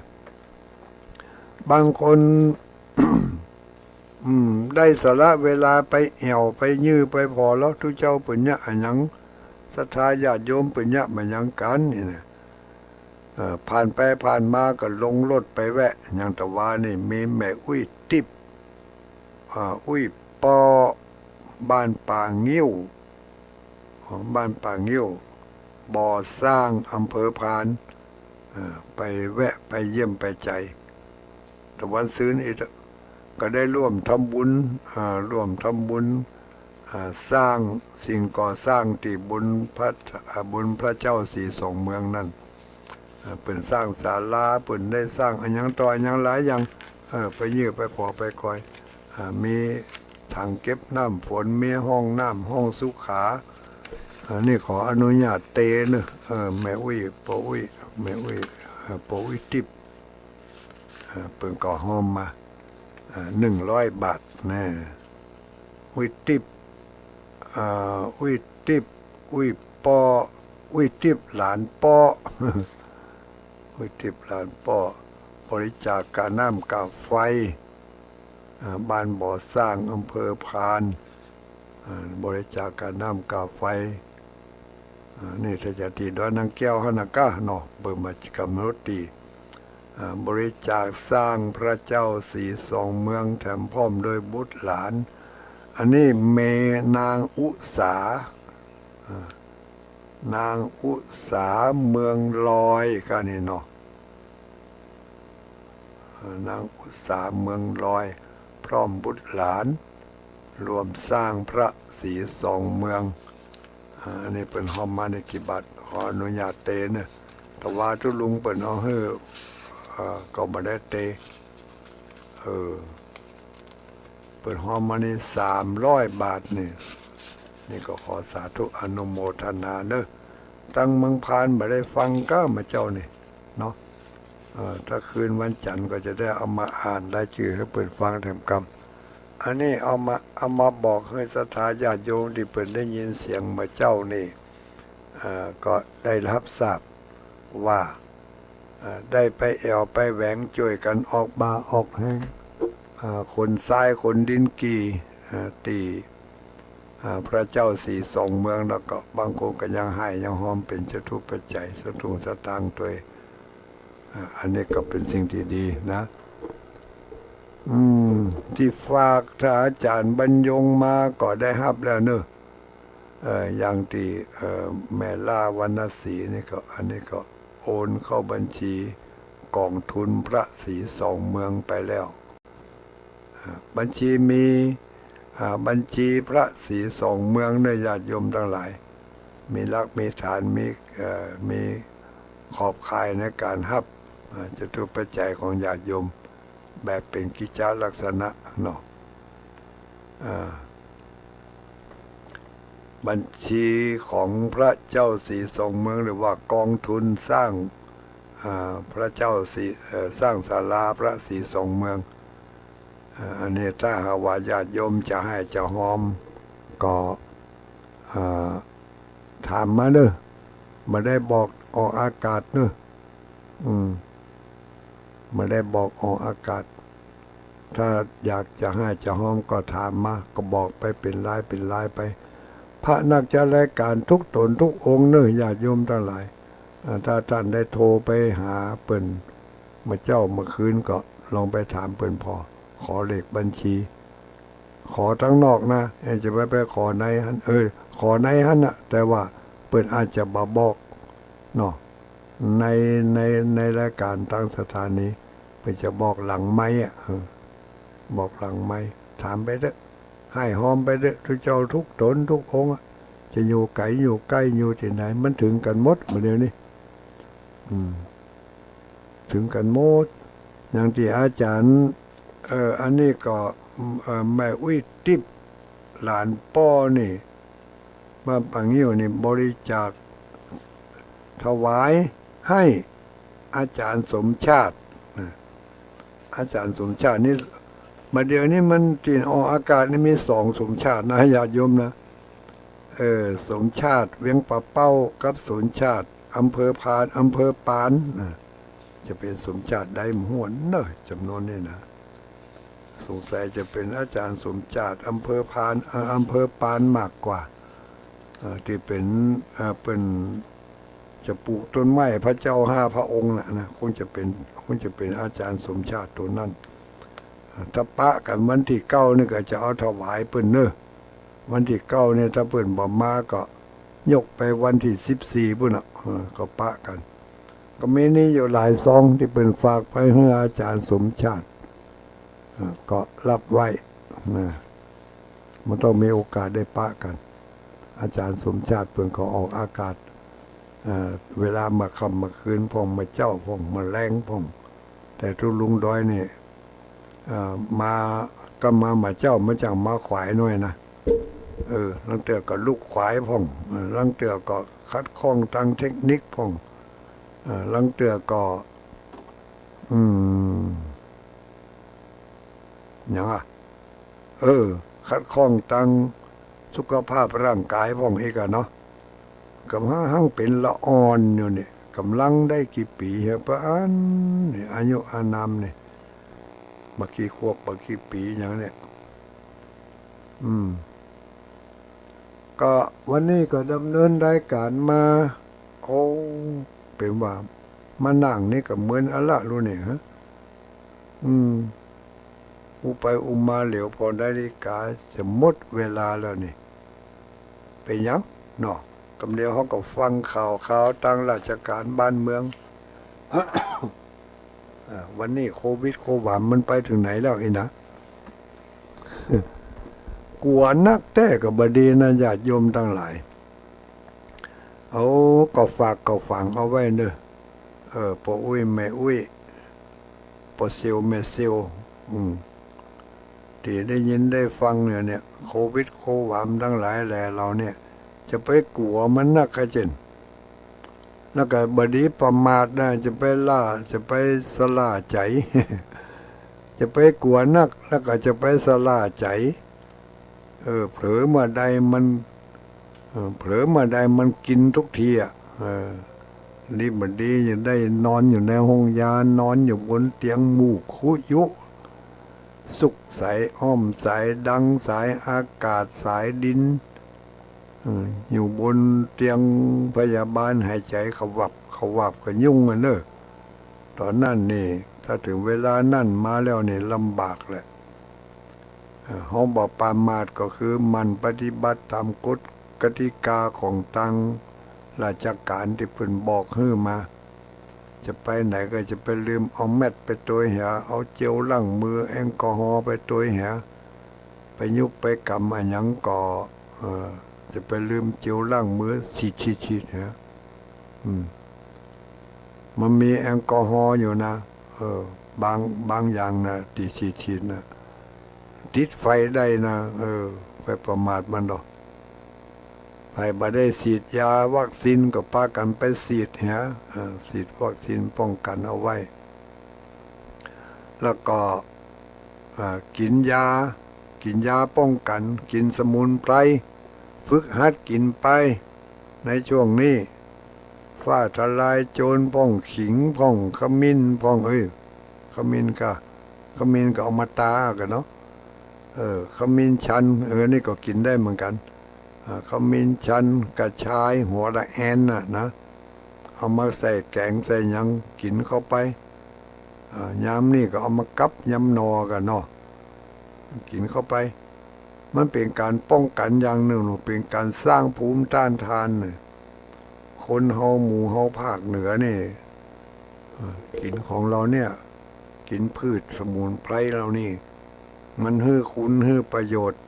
บางคน อืม ได้สละเวลาไปแอ่วไปยื้อไปผ่อแล้ว ตุ๊เจ้าเปิ้นเยียะอะหยัง ศรัทธาญาติโยมเปิ้นเยียะมาหยังกั๋นนี่นะ เอ่อ ผ่านไปผ่านมาก็ลงรถไปแวะ อย่างตะวานี่มีแม่อุ๊ยติ๊บ อ่า อุ๊ยป้อ บ้านป่างิ้ว บ้านป่างิ้ว บ่อซ้าง อำเภอพาน เอ่อ ไปแวะไปเยี่ยมไปใจ๋ ตะวันซืนอีก ก็ได้ร่วมทำบุญ อ่า ร่วมทำบุญ อ่า สร้างสิ่งก่อสร้างตี้บนพระ อ่า บนพระเจ้าสี่สองเมืองนั้น อ่า เปิ้นสร้างศาลา เปิ้นได้สร้างอะหยังต่ออะหยังหลายอย่าง เออ ไปยื้อไปผ่อไปคอย อ่า มีถังเก็บน้ำฝน มีห้องน้ำ ห้องสุขา อันนี้ขออนุญาตเตเน่อ เออ แม่อุ๊ย ป้ออุ๊ย แม่อุ๊ย เอ่อ ป้ออุ๊ยติ๊บ เอ่อ เปิ้นก็ฮอมมา เอ่อ หนึ่งร้อยบาทนะ อุ๊ยติ๊บ เอ่อ อุ๊ยติ๊บ อุ๊ยป้อ อุ๊ยติ๊บหลานป้อ อุ๊ยติ๊บหลานป้อ บริจาคกาน้ำกาไฟ อ่า บ้านบ่อซ้าง อำเภอพาน อ่า บริจาคกาน้ำกาไฟ อ่า นี่ถ้าจะตี้ดอยนางแก้วหั้นนะก้าเนาะ เปิ้นมากำหนดตี้ อ่า บริจาคสร้างพระเจ้าสีสองเมืองแถมพร้อมโดยบุตรหลาน อันนี้แม่นางอุสา อ่า นางอุสาเมืองลอยก้านี่เนาะ อ่า นางอุสาเมืองลอย พร้อมบุตรหลาน ร่วมสร้างพระสีสองเมือง อ่า อันนี้เปิ้นฮอมมาในกี่บาท ขออนุญาตเตเนาะ แต่ว่าตุ๊ลุงเปิ้นเอาหื้อ อ่า ก็บ่ได้เต เออ เปิ้นฮอมมานี่สามร้อยบาทนี่ นี่ก็ขอสาธุอนุโมทนาเนาะ ตังเมืองพานบ่ได้ฟังก้ามาเจ้านี่เนาะ เออ ถ้าคืนวันจันทร์ก็จะได้เอามาอ่านรายจื้อหื้อเปิ้นฟังแถมกำ อันนี้เอามา เอามาบอกหื้อศรัทธาญาติโยมตี้เปิ้นได้ยินเสียงมาเจ้านี่ เอ่อ ก็ได้ฮับทราบว่า เอ่อ ได้ไปแอ่วไปแหวงจ้วยกั๋นออกบ่าออกแฮง เอ่อ ขนทรายขนดินกี่ เอ่อ ตี้ เอ่อ พระเจ้าสีสองเมือง แล้วก็บางคนก็ยังฮ้ายยังฮอมเป๋นจตุปัจจัยสตุ้งสตางค์ตวย อ่า อันนี้ก็เป๋นสิ่งตี้ดีนะ อืม ตี้ฝากท่านอาจ๋ารย์บรรยงมาก็ได้ฮับแล้วเนาะ เอ่อ อย่างตี้ เอ่อ แม่ล่าวรรณศรีนี่ก็ อันนี้ก็โอนเข้าบัญชีก๋องทุนพระสีสองเมืองไปแล้ว อ่า บัญชีมี อ่า บัญชีพระสีสองเมืองเนาะ ญาติโยมตังหลาย มีหลักมีฐาน มี เอ่อ มีขอบข่ายในก๋านฮับ อ่า จตุปัจจัยของญาติโยม แบบเป๋นกิจจลักษณะเนาะ อ่า บัญชีของพระเจ้าสีสองเมือง หรือว่าก๋องทุนสร้าง อ่า พระเจ้าสี เอ่อ สร้างศาลาพระสีสองเมือง อ่า อันนี้ถ้าหากว่าญาติโยมจะฮ้ายจะฮอมก็ อ่า ถามมาเนาะ บ่ได้บอกออกอากาศเนาะ อืม บ่ได้บอกออกอากาศ ถ้าอยากจะฮ้ายจะฮอมก็ถามมา ก็บอกไปเป๋นรายเป๋นรายไป พระนักจัดรายก๋านทุกต๋นทุกองค์เนาะ ญาติโยมตังหลาย อ่า ถ้าต้านได้โทรไปหาเปิ้นเมื่อเจ๊าเมื่อคืนก็ลองไปถามเปิ้นผ่อ ขอเลขบัญชี ขอตังนอกนะ เอ้ย จะไป ไปขอในหั้น เออ ขอในหั้นน่ะ แต่ว่าเปิ้นอาจจะบ่บอกเนาะ ใน ใน ในรายก๋านตางสถานี เปิ้นจะบอกหลังไมค์อะ เออ บอกหลังไมค์ ถามไปเต๊อะ ฮ้ายฮอมไปเต๊อะ ตุ๊เจ้าทุกต๋นทุกองค์อะ จะอยู่ไก๋อยู่ใก้อยู่ตี้ไหน มันเถิงกั๋นหมดบ่าเดี่ยวนี้ อืม เถิงกั๋นหมด อย่างตี้อาจ๋ารย์ เอ่อ อันนี้ก็ เอ่อ แม่อุ๊ยติ๊บ หลานป้อนี่ บ้านป่างิ้วนี่ บริจาคถวายให้อาจ๋ารย์สมชาตินะ อาจ๋ารย์สมชาตินี่ บ่าเดี่ยวนี้มันตี้ออกอากาศนี่มีสองสมชาตินะ ญาติโยมนะ เออ สมชาติเวียงป่าเป้ากับสมชาติอำเภอพาน อำเภอปานนะ จะเป๋นสมชาติใดบ่ฮู้เนาะ จ๋ำนวนนี่นะ สงสัยจะเป๋นอาจ๋ารย์สมชาติอำเภอพาน เอ่อ อำเภอปานมากกว่า เอ่อ ตี้เป๋น เอ่อ เปิ้นจะปูกต้นไม้พระเจ้าห้าพระองค์น่ะนะ คงจะเป๋น คงจะเป๋นอาจ๋ารย์สมชาติตั๋วนั้น อ่า ถ้าปะกั๋นวันตี้เก้านี่ก็จะเอาถวายเปิ้นเนาะ วันตี้เก้านี่ถ้าเปิ้นบ่มาก็ยกไปวันตี้สิบสี่ปู้นน่ะ เออ ก็ปะกั๋น ก็มีนี่อยู่หลายซองตี้เปิ้นฝากไปหื้ออาจ๋ารย์สมชาติ เออ ก็ฮับไว้นะ มันต้องมีโอกาสได้ปะกั๋น อาจ๋ารย์สมชาติเปิ้นก็ออกอากาศ เอ่อ เวลาเมื่อค่ำเมื่อคืนพ่อง เมื่อเจ๊าพ่อง เมื่อแลงพ่อง แต่ตุ๊ลุงดอยนี่ เอ่อ มา ก็มา มาเจ๊า มาจั่งมาขวายหน้อยนะ เออ ลางเตื้อก็ลุกขวายพ่อง เออ ลางเตื้อก็ขัดข้องตางเทคนิคพ่อง เออ ลางเตื้อก็ อืม หยังอะ เออ ขัดข้องตางสุขภาพร่างก๋ายพ่องอีกอะเนาะ ก็หาหั้งเป๋นละอ่อนอยู่นี่ ก๋ำลังได้กี่ปี๋ เฮ้ย ปะอั้นนี่ อายุอานามนี่ บ่ากี่ขวบ บ่ากี่ปี๋หยังเนี่ย อืม ก็วันนี้ก็ดำเนินรายการมา โอ้ เป๋นว่ามานั่งนี่ก็เมินอะละลูกเนี่ยฮะ อืม อู้ไปอู้มาเหลียวผ่อนาฬิกาจะหมดเวลาแล้วนี่ เป๋นหยังเนาะ กำเดียวเฮาก็ฟังข่าวคราวตางราชก๋านบ้านเมือง อ่า วันนี้โควิดโความมันไปเถิงไหนแล้วอี้นะ กั๋วนักแต๊ก็บ่ดีนะ ญาติโยมตังหลาย เอา ก็ฝากก็ฝังเอาไว้เน่อ เออ ป้ออุ๊ยแม่อุ๊ย ป้อเสี่ยวแม่เสี่ยว อืม ตี้ได้ยินได้ฟังเนี่ย เนี่ย โควิดโความตังหลายแหล่เหล่าเนี่ย จะไปกั๋วมันนักกะเจ้น แล้วก็บ่ดีประมาทนะ จะไปล่า จะไปสะหล้าใจ๋ จะไปกั๋วนัก แล้วก็จะไปสะหล้าใจ๋ เออ เผลอเมื่อใดมัน เออ เผลอเมื่อใดมันกิ๋นกู้ตี้อะ เออ นี่บ่ดี จะได้นอนอยู่ในห้องยา นอนอยู่บนเตียงหมู่คุยุ สุกสายอ้อมสายดังสายอากาศสายดิน เออ อยู่บนเตียงพยาบาลหายใจ๋ขวับขวับก็ยุ่งอะเน่อ ต๋อนนั้นนี่ ถ้าเถิงเวลานั้นมาแล้วนี่ลำบากแหละ เออ เฮาบ่ประมาทก็คือหมั่นปฏิบัติต๋ามกฎกติกาของตางราชก๋านตี้เปิ้นบอกหื้อมา จะไปไหนก็จะไปลืมเอาแมสไปตวยเหีย เอาเจลล้างมือ แอลกอฮอล์ไปตวยเหีย ไปยุกไปกำอะหยังก็ เออ จะไปลืมเจลล้างมือ ฉีดๆๆเหีย อืม มันมีแอลกอฮอล์อยู่นะ เออ บาง บางอย่างนะ ตี้ฉีดๆนะ ติดไฟได้นะ เออ ไปประมาทมันดอก ใผบ่ได้ฉีดยาวัคซีนก็ปากั๋นไปฉีดเหีย เออ ฉีดวัคซีนป้องกั๋นเอาไว้ แล้วก็ อ่า กิ๋นยา กิ๋นยาป้องกั๋น กิ๋นสมุนไพร ฝึกหัดกิ๋นไป ในช่วงนี้ ฟ้าทะลายโจรพ่อง ขิงพ่อง ขมิ้นพ่อง เอ้ย ขมิ้นก็ ขมิ้นก็เอามาตากั๋นเนาะ เออ ขมิ้นชัน เออ นี่ก็กิ๋นได้เหมือนกั๋น อ่า ขมิ้นชัน กระชาย หัวระแอนน่ะนะ เอามาใส่แก๋งใส่หยังกิ๋นเข้าไป อ่า ยามนี้ก็เอามากับยำหน่อกั๋นเนาะ กิ๋นเข้าไป มันเป๋นก๋านป้องกั๋นอย่างนึ่ง เป๋นก๋านสร้างภูมิต้านทานน่ะ คนเฮาหมู่เฮาภาคเหนือนี่ เอ่อ กิ๋นของเฮาเนี่ย กิ๋นพืชสมุนไพรเฮานี่ มันหื้อคุณหื้อประโยชน์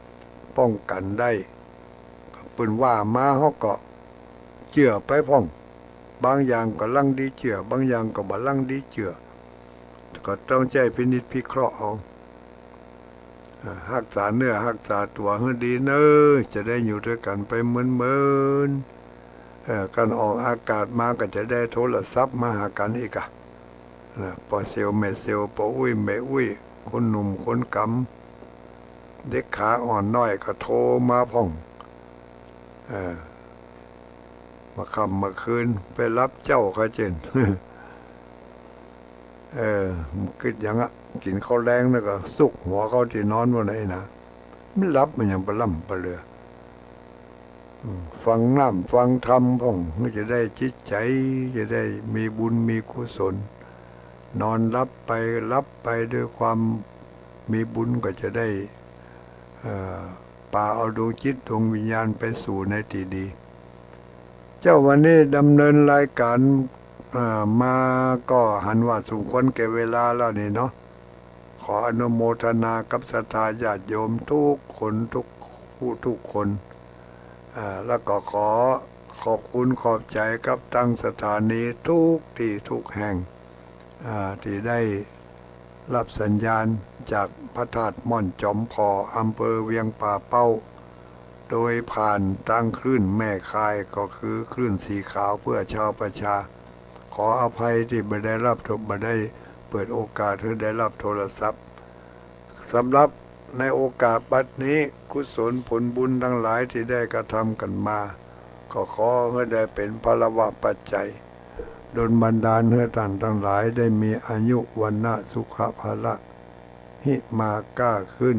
ป้องกั๋นได้ เปิ้นว่ามาเฮาก็เจื้อไปพ่อง บางอย่างก็ลังดีเจื้อ บางอย่างก็บ่ลังดีเจื้อ ก็ต้องใจ๊พินิจพิเคราะห์เอา อ่า ฮักษาเนื้อฮักษาตั๋วหื้อดีเน่อ จะได้อยู่ตวยกั๋นไปเมินๆ เอ่อ ก่อนออกอากาศมาก็จะได้โทรศัพท์มาหากั๋นอีกอะ นะ ป้อเสี่ยวแม่เสี่ยว ป้ออุ๊ยแม่อุ๊ย คนหนุ่มคนก๋ำ เด็กขาอ่อนน้อยก็โทรมาพ่อง เออ เมื่อค่ำเมื่อคืนไปฮับเจ๊าเขาเจ้น เออ กึ๊ดหยังอะ กิ๋นข้าวแลงแล้วก็ซุกหัวเข้าตี้นอนบ่าไหนนะ มันฮับมันหยังปะล่ำปะเลือ อืม ฟังน้ำฟังธรรมพ่อง หื้อจะได้จิตใจ๋ จะได้มีบุญมีกุศล นอนฮับไปฮับไปด้วยความมีบุญก็จะได้ เอ่อ ปาเอาดวงจิตดวงวิญญาณไปสู่ในตี้ดี เจ้า วันนี้ดำเนินรายการ เอ่อ มาก็หันว่าสมควรแก่เวลาแล้วนี่เนาะ ขออนุโมทนากับศรัทธาญาติโยมกู้คนกู้ผู้กู้คน อ่า แล้วก็ขอขอบคุณขอบใจ๋กับตังสถานีกู้ตี้กู้แห่ง อ่า ตี้ได้ฮับสัญญาณจากพระธาตุม่อนจอมผ่อ อำเภอเวียงป่าเป้า โดยผ่านตางคลื่นแม่ข่าย ก็คือคลื่นสีขาวเพื่อชาวประชา ขออภัยตี้บ่ได้ฮับโท- บ่ได้เปิดโอกาสหื้อได้ฮับโทรศัพท์ สำหรับในโอกาสบัดนี้ กุศลผลบุญตังหลายตี้ได้กระทำกั๋นมา ก็ขอหื้อได้เป๋นพลวปัจจัย ดลบันดาลหื้อต้านตังหลายได้มีอายุ วรรณะ สุขะ พละ หิมาก้าขึ้น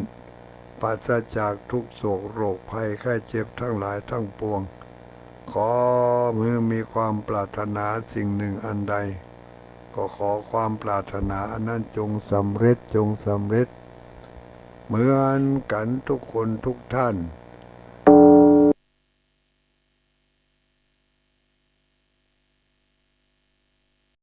ปราศจากทุกข์โศกโรคภัยไข้เจ็บทั้งหลายทั้งปวง ขอหื้อมีความปรารถนาสิ่งหนึ่งอันใด ก็ขอความปรารถนาอันนั้นจงสำเร็จ จงสำเร็จ เหมือนกั๋นทุกคนทุกท่าน